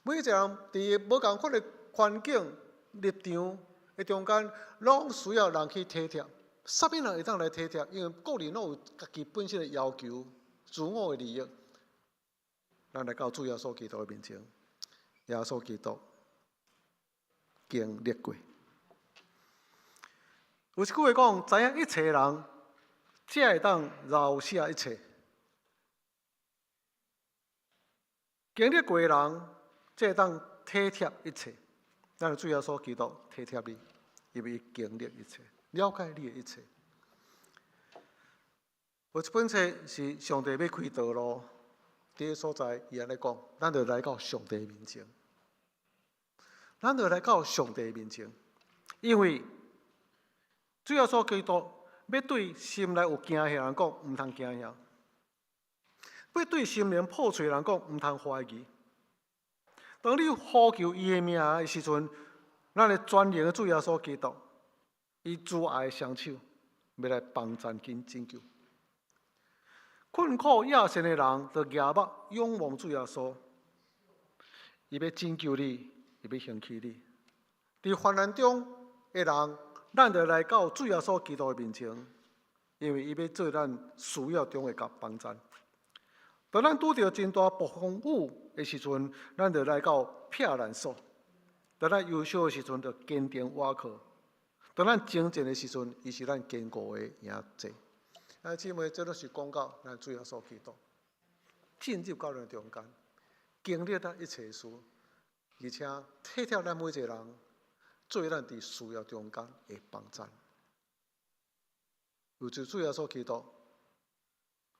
每一個人佇無仝款的環境、立場的中間，攏需要人去體貼。啥物人會當來體貼？因為個人攏有家己本身的要求、自我的利益。咱來到主耶穌基督的面前，耶穌基督經歷過。有一句話講：知影一切人，才會當饒赦一切。經歷過的人，才會當體貼一切。咱主耶穌基督體貼你，因為伊經歷一切，了解你的一切。有一本冊是上帝欲開道路，佇个所在，伊按呢講，咱就來到上帝面前，咱就來到上帝面前，因為主耶穌基督欲對心內有驚嚇人講，毋通驚嚇；欲對心靈破碎人講，毋通懷疑。當你呼求伊的名的時陣，咱的全能的主耶穌基督，以慈愛的雙手，欲來幫贊跟拯救。困苦野心的人，就舉目仰望主耶穌，伊欲拯救你，伊欲興起你。佇患難中的人，咱就來到主耶穌基督的面前，因為伊欲做咱需要中的共幫贊。當咱拄著真大暴風雨的時陣，咱就來到避難所；當咱憂傷的時陣，就堅定倚靠；當咱征戰的時陣，伊是咱堅固的營寨。啊，姊妹，這攏是講到咱主耶穌基督進入到咱中間，經歷咱一切事，而且體貼咱每一個人，做咱佇需要中間的幫贊。有主主耶穌基督，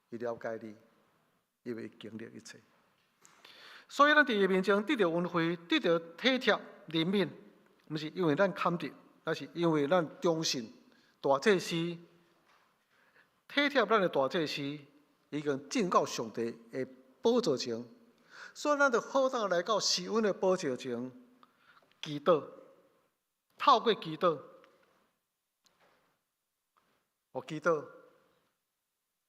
伊了解你。因為經歷一切，所以咱佇伊面前得著恩惠，得著體貼憐憫，毋是因為咱堪得，而是因為咱忠信大祭司體貼咱的大祭司已經進到上帝的寶座前，所以咱就好當來到施恩的寶座前祈禱，透過祈禱，予祈禱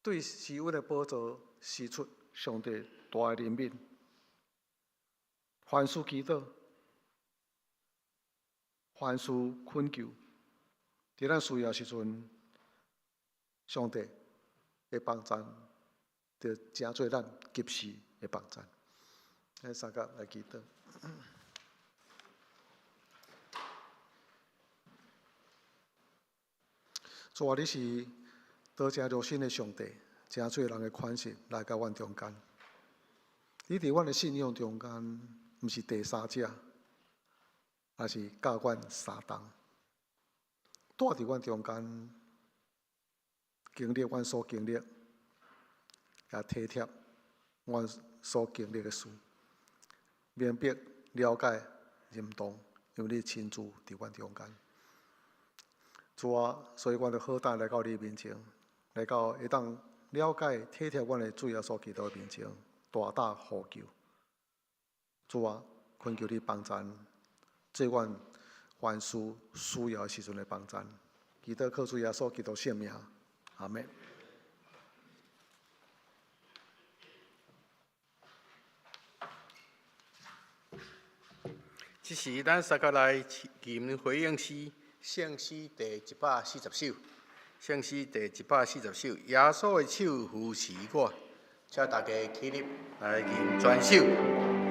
對施恩的寶座釋出上帝大的憐憫，凡事祈禱，凡事懇求，佇咱需要時陣，上帝的幫贊，就成做咱及時的幫贊。咱三個來祈禱。主啊，你是多誠熱心的上帝，誠濟人的款式來到阮中間。你佇阮的信仰中間，毋是第三者，而是佮阮相同。蹛佇阮中間，經歷阮所經歷，也體貼阮所經歷的事，明白了解認同，因為你親自佇阮中間。主啊，所以阮就好膽來到你面前，來到會當了解體貼阮的主耶穌基督的面前，大膽呼求。主啊，懇求你幫贊，做阮凡事需要的時陣的幫贊。祈禱靠主耶穌基督聖名，阿們。這時，咱三個來吟回應詩，聖詩第140首，聖詩第140首，耶穌的手扶持我，請大家起立來吟全首。耶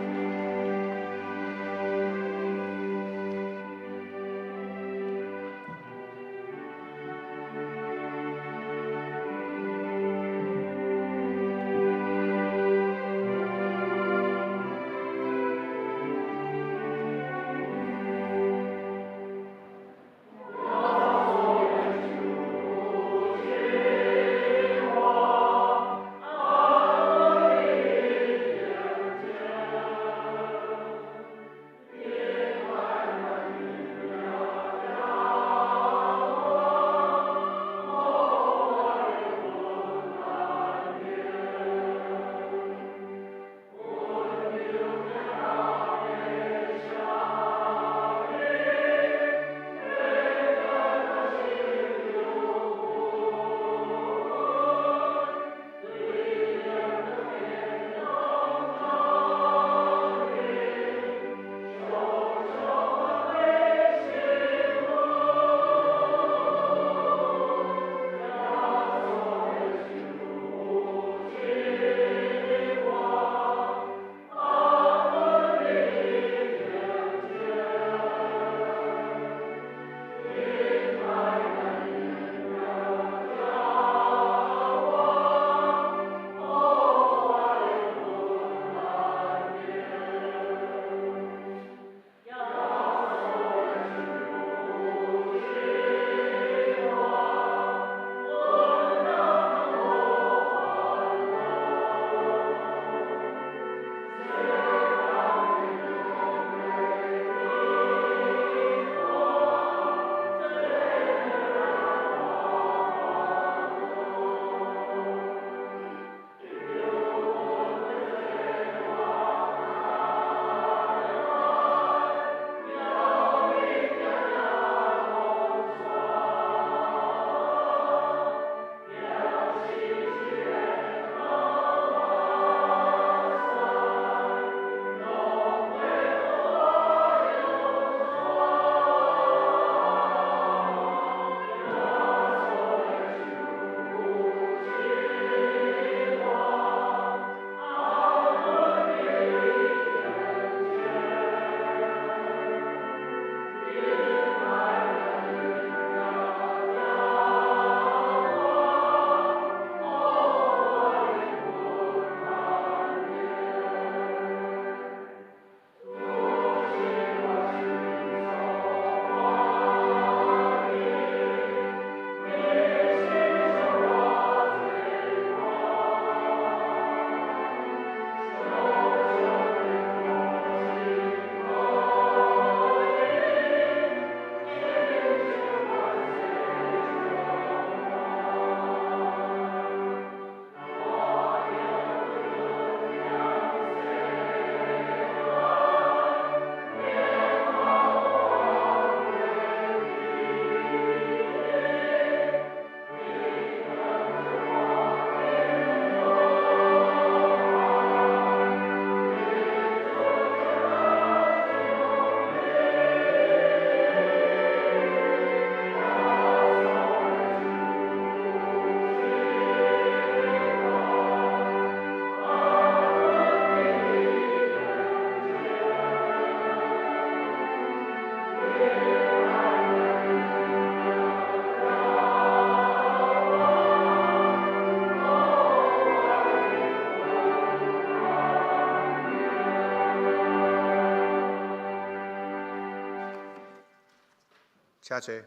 請坐。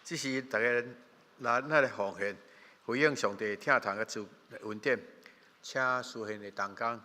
這時逐家咱來奉獻，回應上帝疼痛的主恩典，請司獻的同工。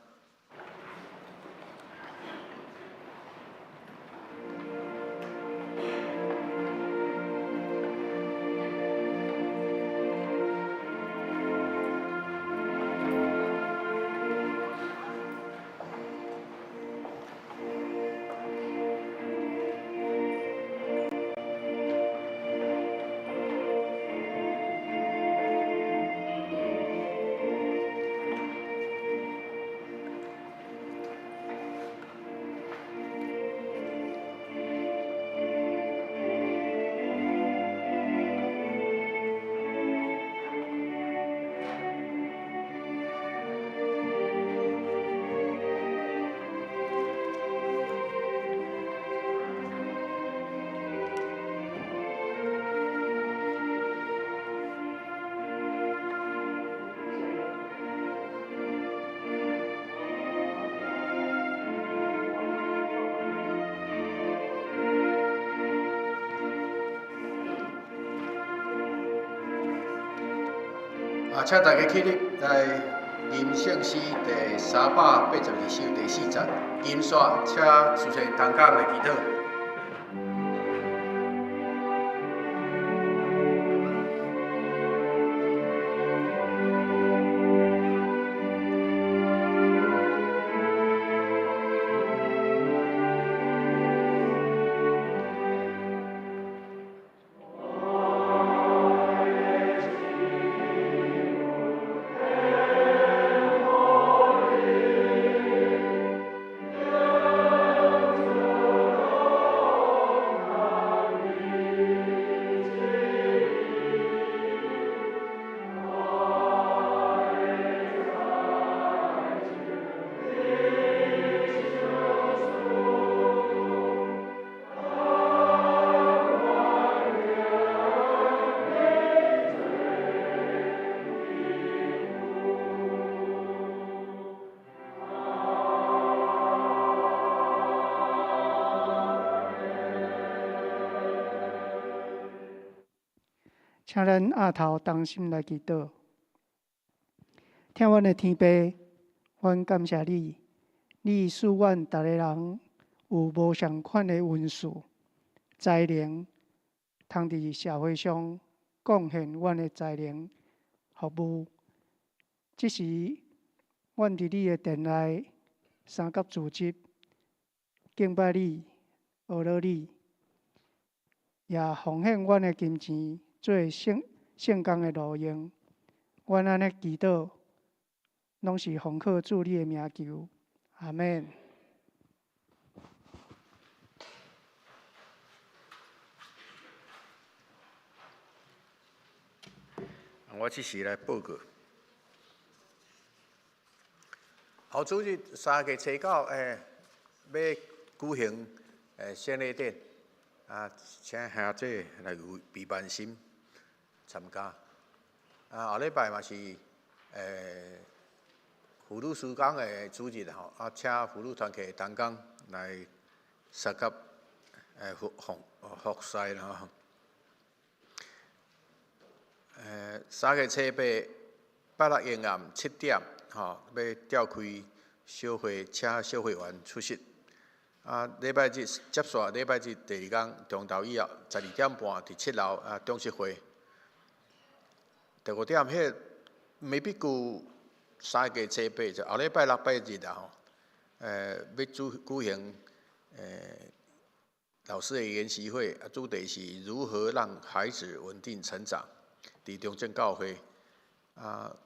啊，請大家起立來吟聖詩第382首第四節，金煞，請主持同工來祈禱。請咱額頭同心來祈禱。疼阮的天父，阮感謝你，你賜阮逐个人有無仝款的恩賜、才能，通佇社會上貢獻阮的才能服務。這時，阮佇你的殿內三甲組織，敬拜你、學了你，也奉獻阮的金錢做聖聖工的路用。阮按呢祈禱，攏是奉靠主你的名求，阿們。我這時來報告。後主日三月初九，欲舉行聖禮典，啊，請兄姐來有備辦心參加。啊，後禮拜嘛是婦女事工的主日吼，啊，請婦女團契同工來參加服服服侍啦吼。三月初八拜六下暗7點，吼，欲召開小會，請小會員出席。啊，禮拜日接續禮拜日第二工中晝以後12點半佇7樓啊中式會。第五點，彼個美筆舊三月初八就後禮拜六拜日啦吼，欲主舉行老師的研習會，啊，主題是如何讓孩子穩定成長，佇中正教會啊，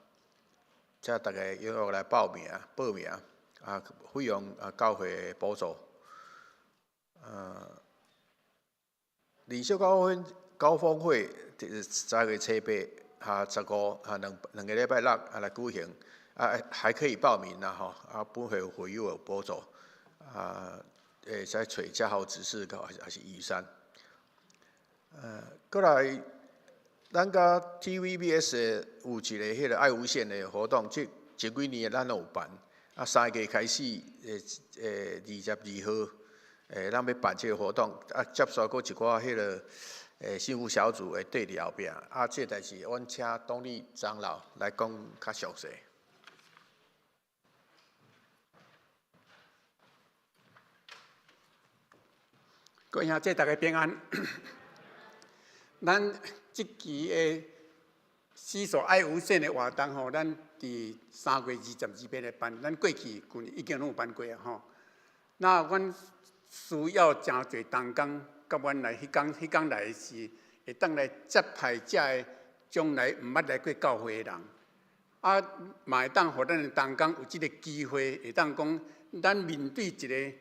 請大家踴躍來報名，報名啊，費用啊教會補助。靈修高峰會，3月初八啊，15啊，兩兩个禮拜六啊來舉行，啊還可以報名啦吼，啊本會會友有補助，啊會使揣嘉豪執事，還是雨山。閣來，咱佮 TVBS 有一个彼个愛無線的活動，這前幾年咱攏有辦，啊三月開始，22號。咱欲辦這个活動，啊，接續閣一寡彼个幸福小組會綴佇後壁，啊，這代誌阮請董理長老來講較詳細。各位兄弟，大家平安。咱這期的思索愛無限的活動吼，咱佇3月22日來辦。咱過去舊年已經攏有辦過啊吼。那阮需要誠濟同工，佮阮來彼工，彼工來是會當來接待遮个將來毋捌來過教會的人。啊，嘛會當予咱的同工有這个機會，會當講咱面對一个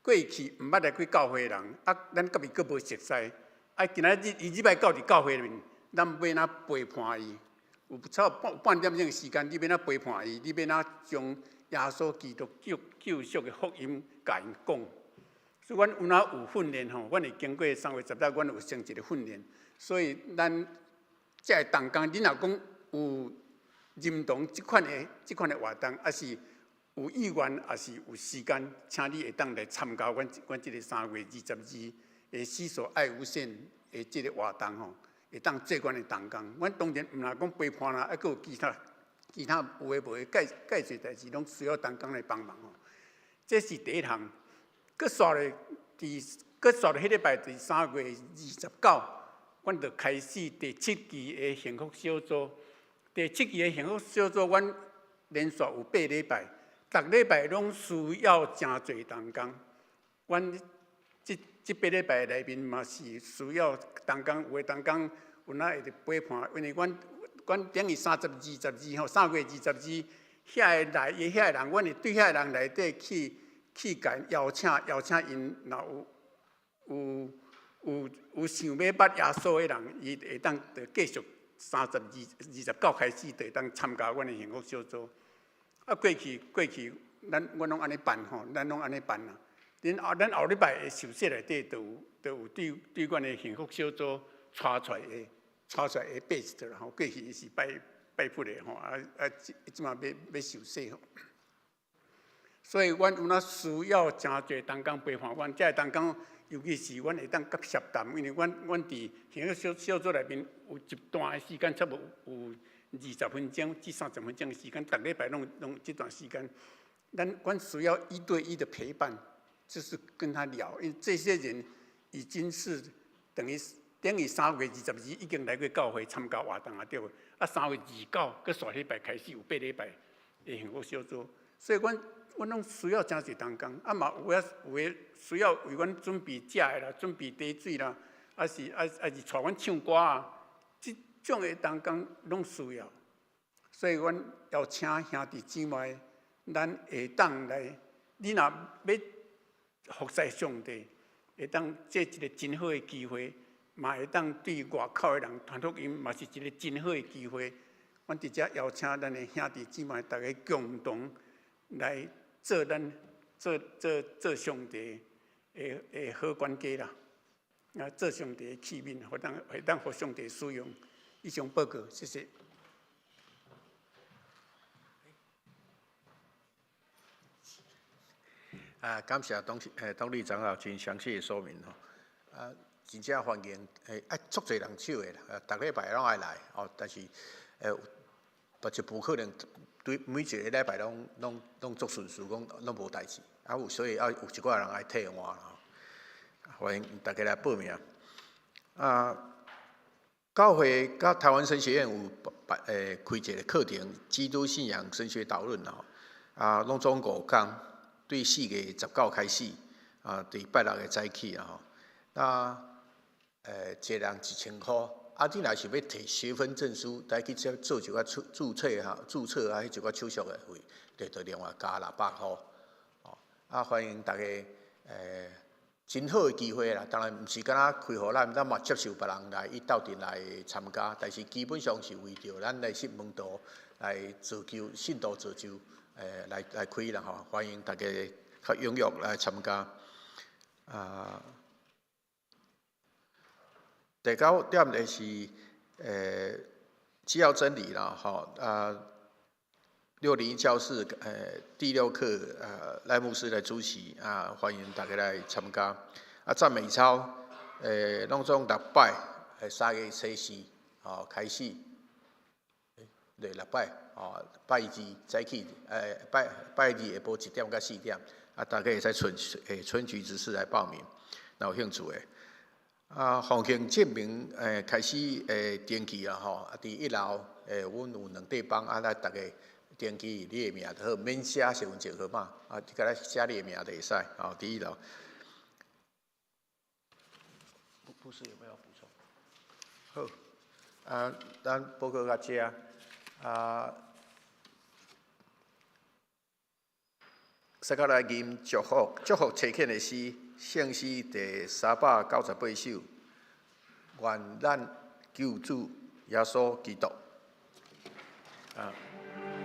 過去毋捌來過教會的人，啊，咱佮伊閣無熟似，啊，今仔日伊入來到佇教會內面，咱欲按怎陪伴伊？有差不多半點鐘的時間，你欲按怎陪伴伊？你欲按怎將耶穌基督救救贖的福音共𪜶講？所以，阮有哪有訓練吼？阮會經過3月10日，阮有先一个訓練。所以，咱遮个同工，恁若講有認同這款的這款的活動，抑是有意願，抑是有時間，請你會當來參加阮阮這个3月22的思索愛無限的這个活動吼，會當做阮的同工。阮當然毋若講陪伴啦，猶閣有其他其他有的無的，蓋蓋濟代誌攏需要同工來幫忙吼。這是第一項。閣煞咧，佇閣煞咧，彼禮拜佇3月29，阮就開始第七期的幸福小組。第七期的幸福小組，阮連續有八禮拜，逐禮拜攏需要誠濟同工。阮這這八禮拜內面嘛是需要同工，有的同工有哪會佇陪伴，因為阮阮等於三十二十二吼，3月22遐个來，遐个人，阮會對遐个人內底去去共𪜶邀請，邀請𪜶若有有有有想欲捌耶穌的人，伊會當就繼續三十二、29開始，就會當參加阮的幸福小組。啊，過去過去，咱阮攏按呢辦吼，咱攏按呢辦啦。恁後咱後禮拜的受洗內底，就有就有對對阮的幸福小組帶出來的帶出來的拜一桌啦吼。過去伊是拜拜佛的吼，啊啊，這這馬欲欲受洗吼。所以，阮有哪需要誠濟同工陪伴阮，遮个同工，尤其是阮會當較協談，因為阮阮佇幸福小小組內面有一段的時間，差不多有20分鐘至30分鐘的時間，逐禮拜攏攏這段時間，咱阮需要一對一的陪伴，就是跟他聊，因為這些人已經是等於等於3月22已經來過教會參加活動啊，對無？啊，3月29閣煞禮拜開始有八禮拜的幸福小組，所以阮阮攏需要誠濟同工，啊嘛有影有的需要為阮準備食的啦，準備茶水啦，抑是抑抑是帶阮唱歌啊，這種的同工攏需要。所以阮邀請兄弟姊妹，咱會當來，你若欲服侍上帝，會當這一个真好的機會，嘛會當對外口的人傳福音，嘛是一个真好的機會。阮佇遮邀請咱的兄弟姊妹，逐家共同來做咱做做做上帝的的好管家啦，啊，做上帝的器皿，予當會當予上帝使用。以上報告，謝謝。啊，感謝董事董理長啊，真詳細的說明吼。啊，真正歡迎，啊，足濟人手的啦，啊，逐禮拜攏愛來哦，但是但是無可能對每一个禮拜攏攏攏足順序，講攏無代誌，啊有所以啊有一寡人愛替換啦吼。歡迎大家來報名。啊，教會佮台灣神學院有辦開一个課程《基督信仰神學導論》吼，啊，攏總五講，對4月19開始，啊，佇拜六的早起啦吼。那一个人1000箍，啊，你若是欲提學分證書，來去做做一寡註註冊哈，註冊啊，彼一寡手續的費，就就另外加600箍。哦，啊，歡迎大家，真好的機會啦！當然毋是干焦開予咱，咱嘛接受別人來伊鬥陣來參加，但是基本上是為著咱來信門徒來造就信徒造就，來來開啦吼！歡迎大家較踴躍來參加。啊，第九點就是，只要真理啦吼啊。601教室，第六課，賴牧師來主持，啊，歡迎大家來參加。啊，讚美操，攏總六擺，3月初4，哦，開始，對，六擺，哦，拜二早起，拜拜二下晡1點到4點，啊，大家會使春菊執事來報名，若有興趣的。啊，奉獻證明，開始登記啊，吼，啊，佇1樓，阮有兩塊板，啊，來逐家登記你的名就好，免寫身份證號碼，啊，你共咱寫你的名就會使，吼，佇1樓。牧師有沒有補充？好，啊，咱報告到這，啊，接下來吟祝福，祝福差遣的詩，聖詩第398首，願咱救主耶穌基督。啊，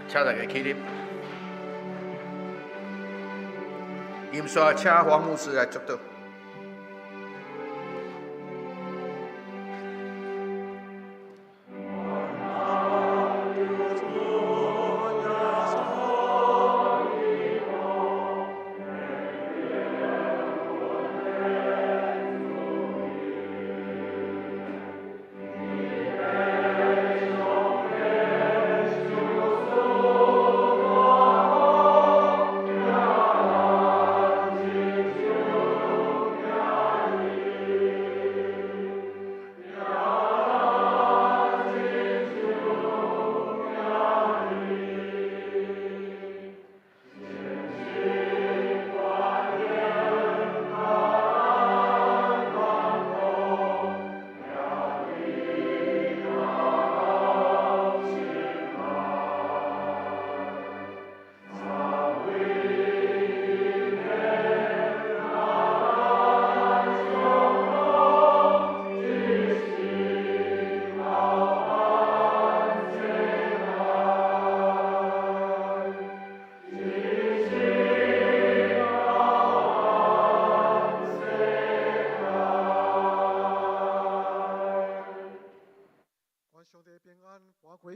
請大家起立。吟煞請黃牧師來祝禱。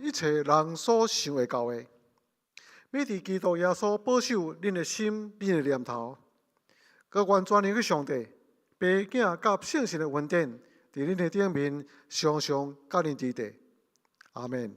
一切人所想會到的，欲佇基督耶穌保守恁的心、恁的念頭。閣願全能的上帝、爸囝佮聖神的恩典，佇恁的頂面，常常佮恁佇佇。阿門。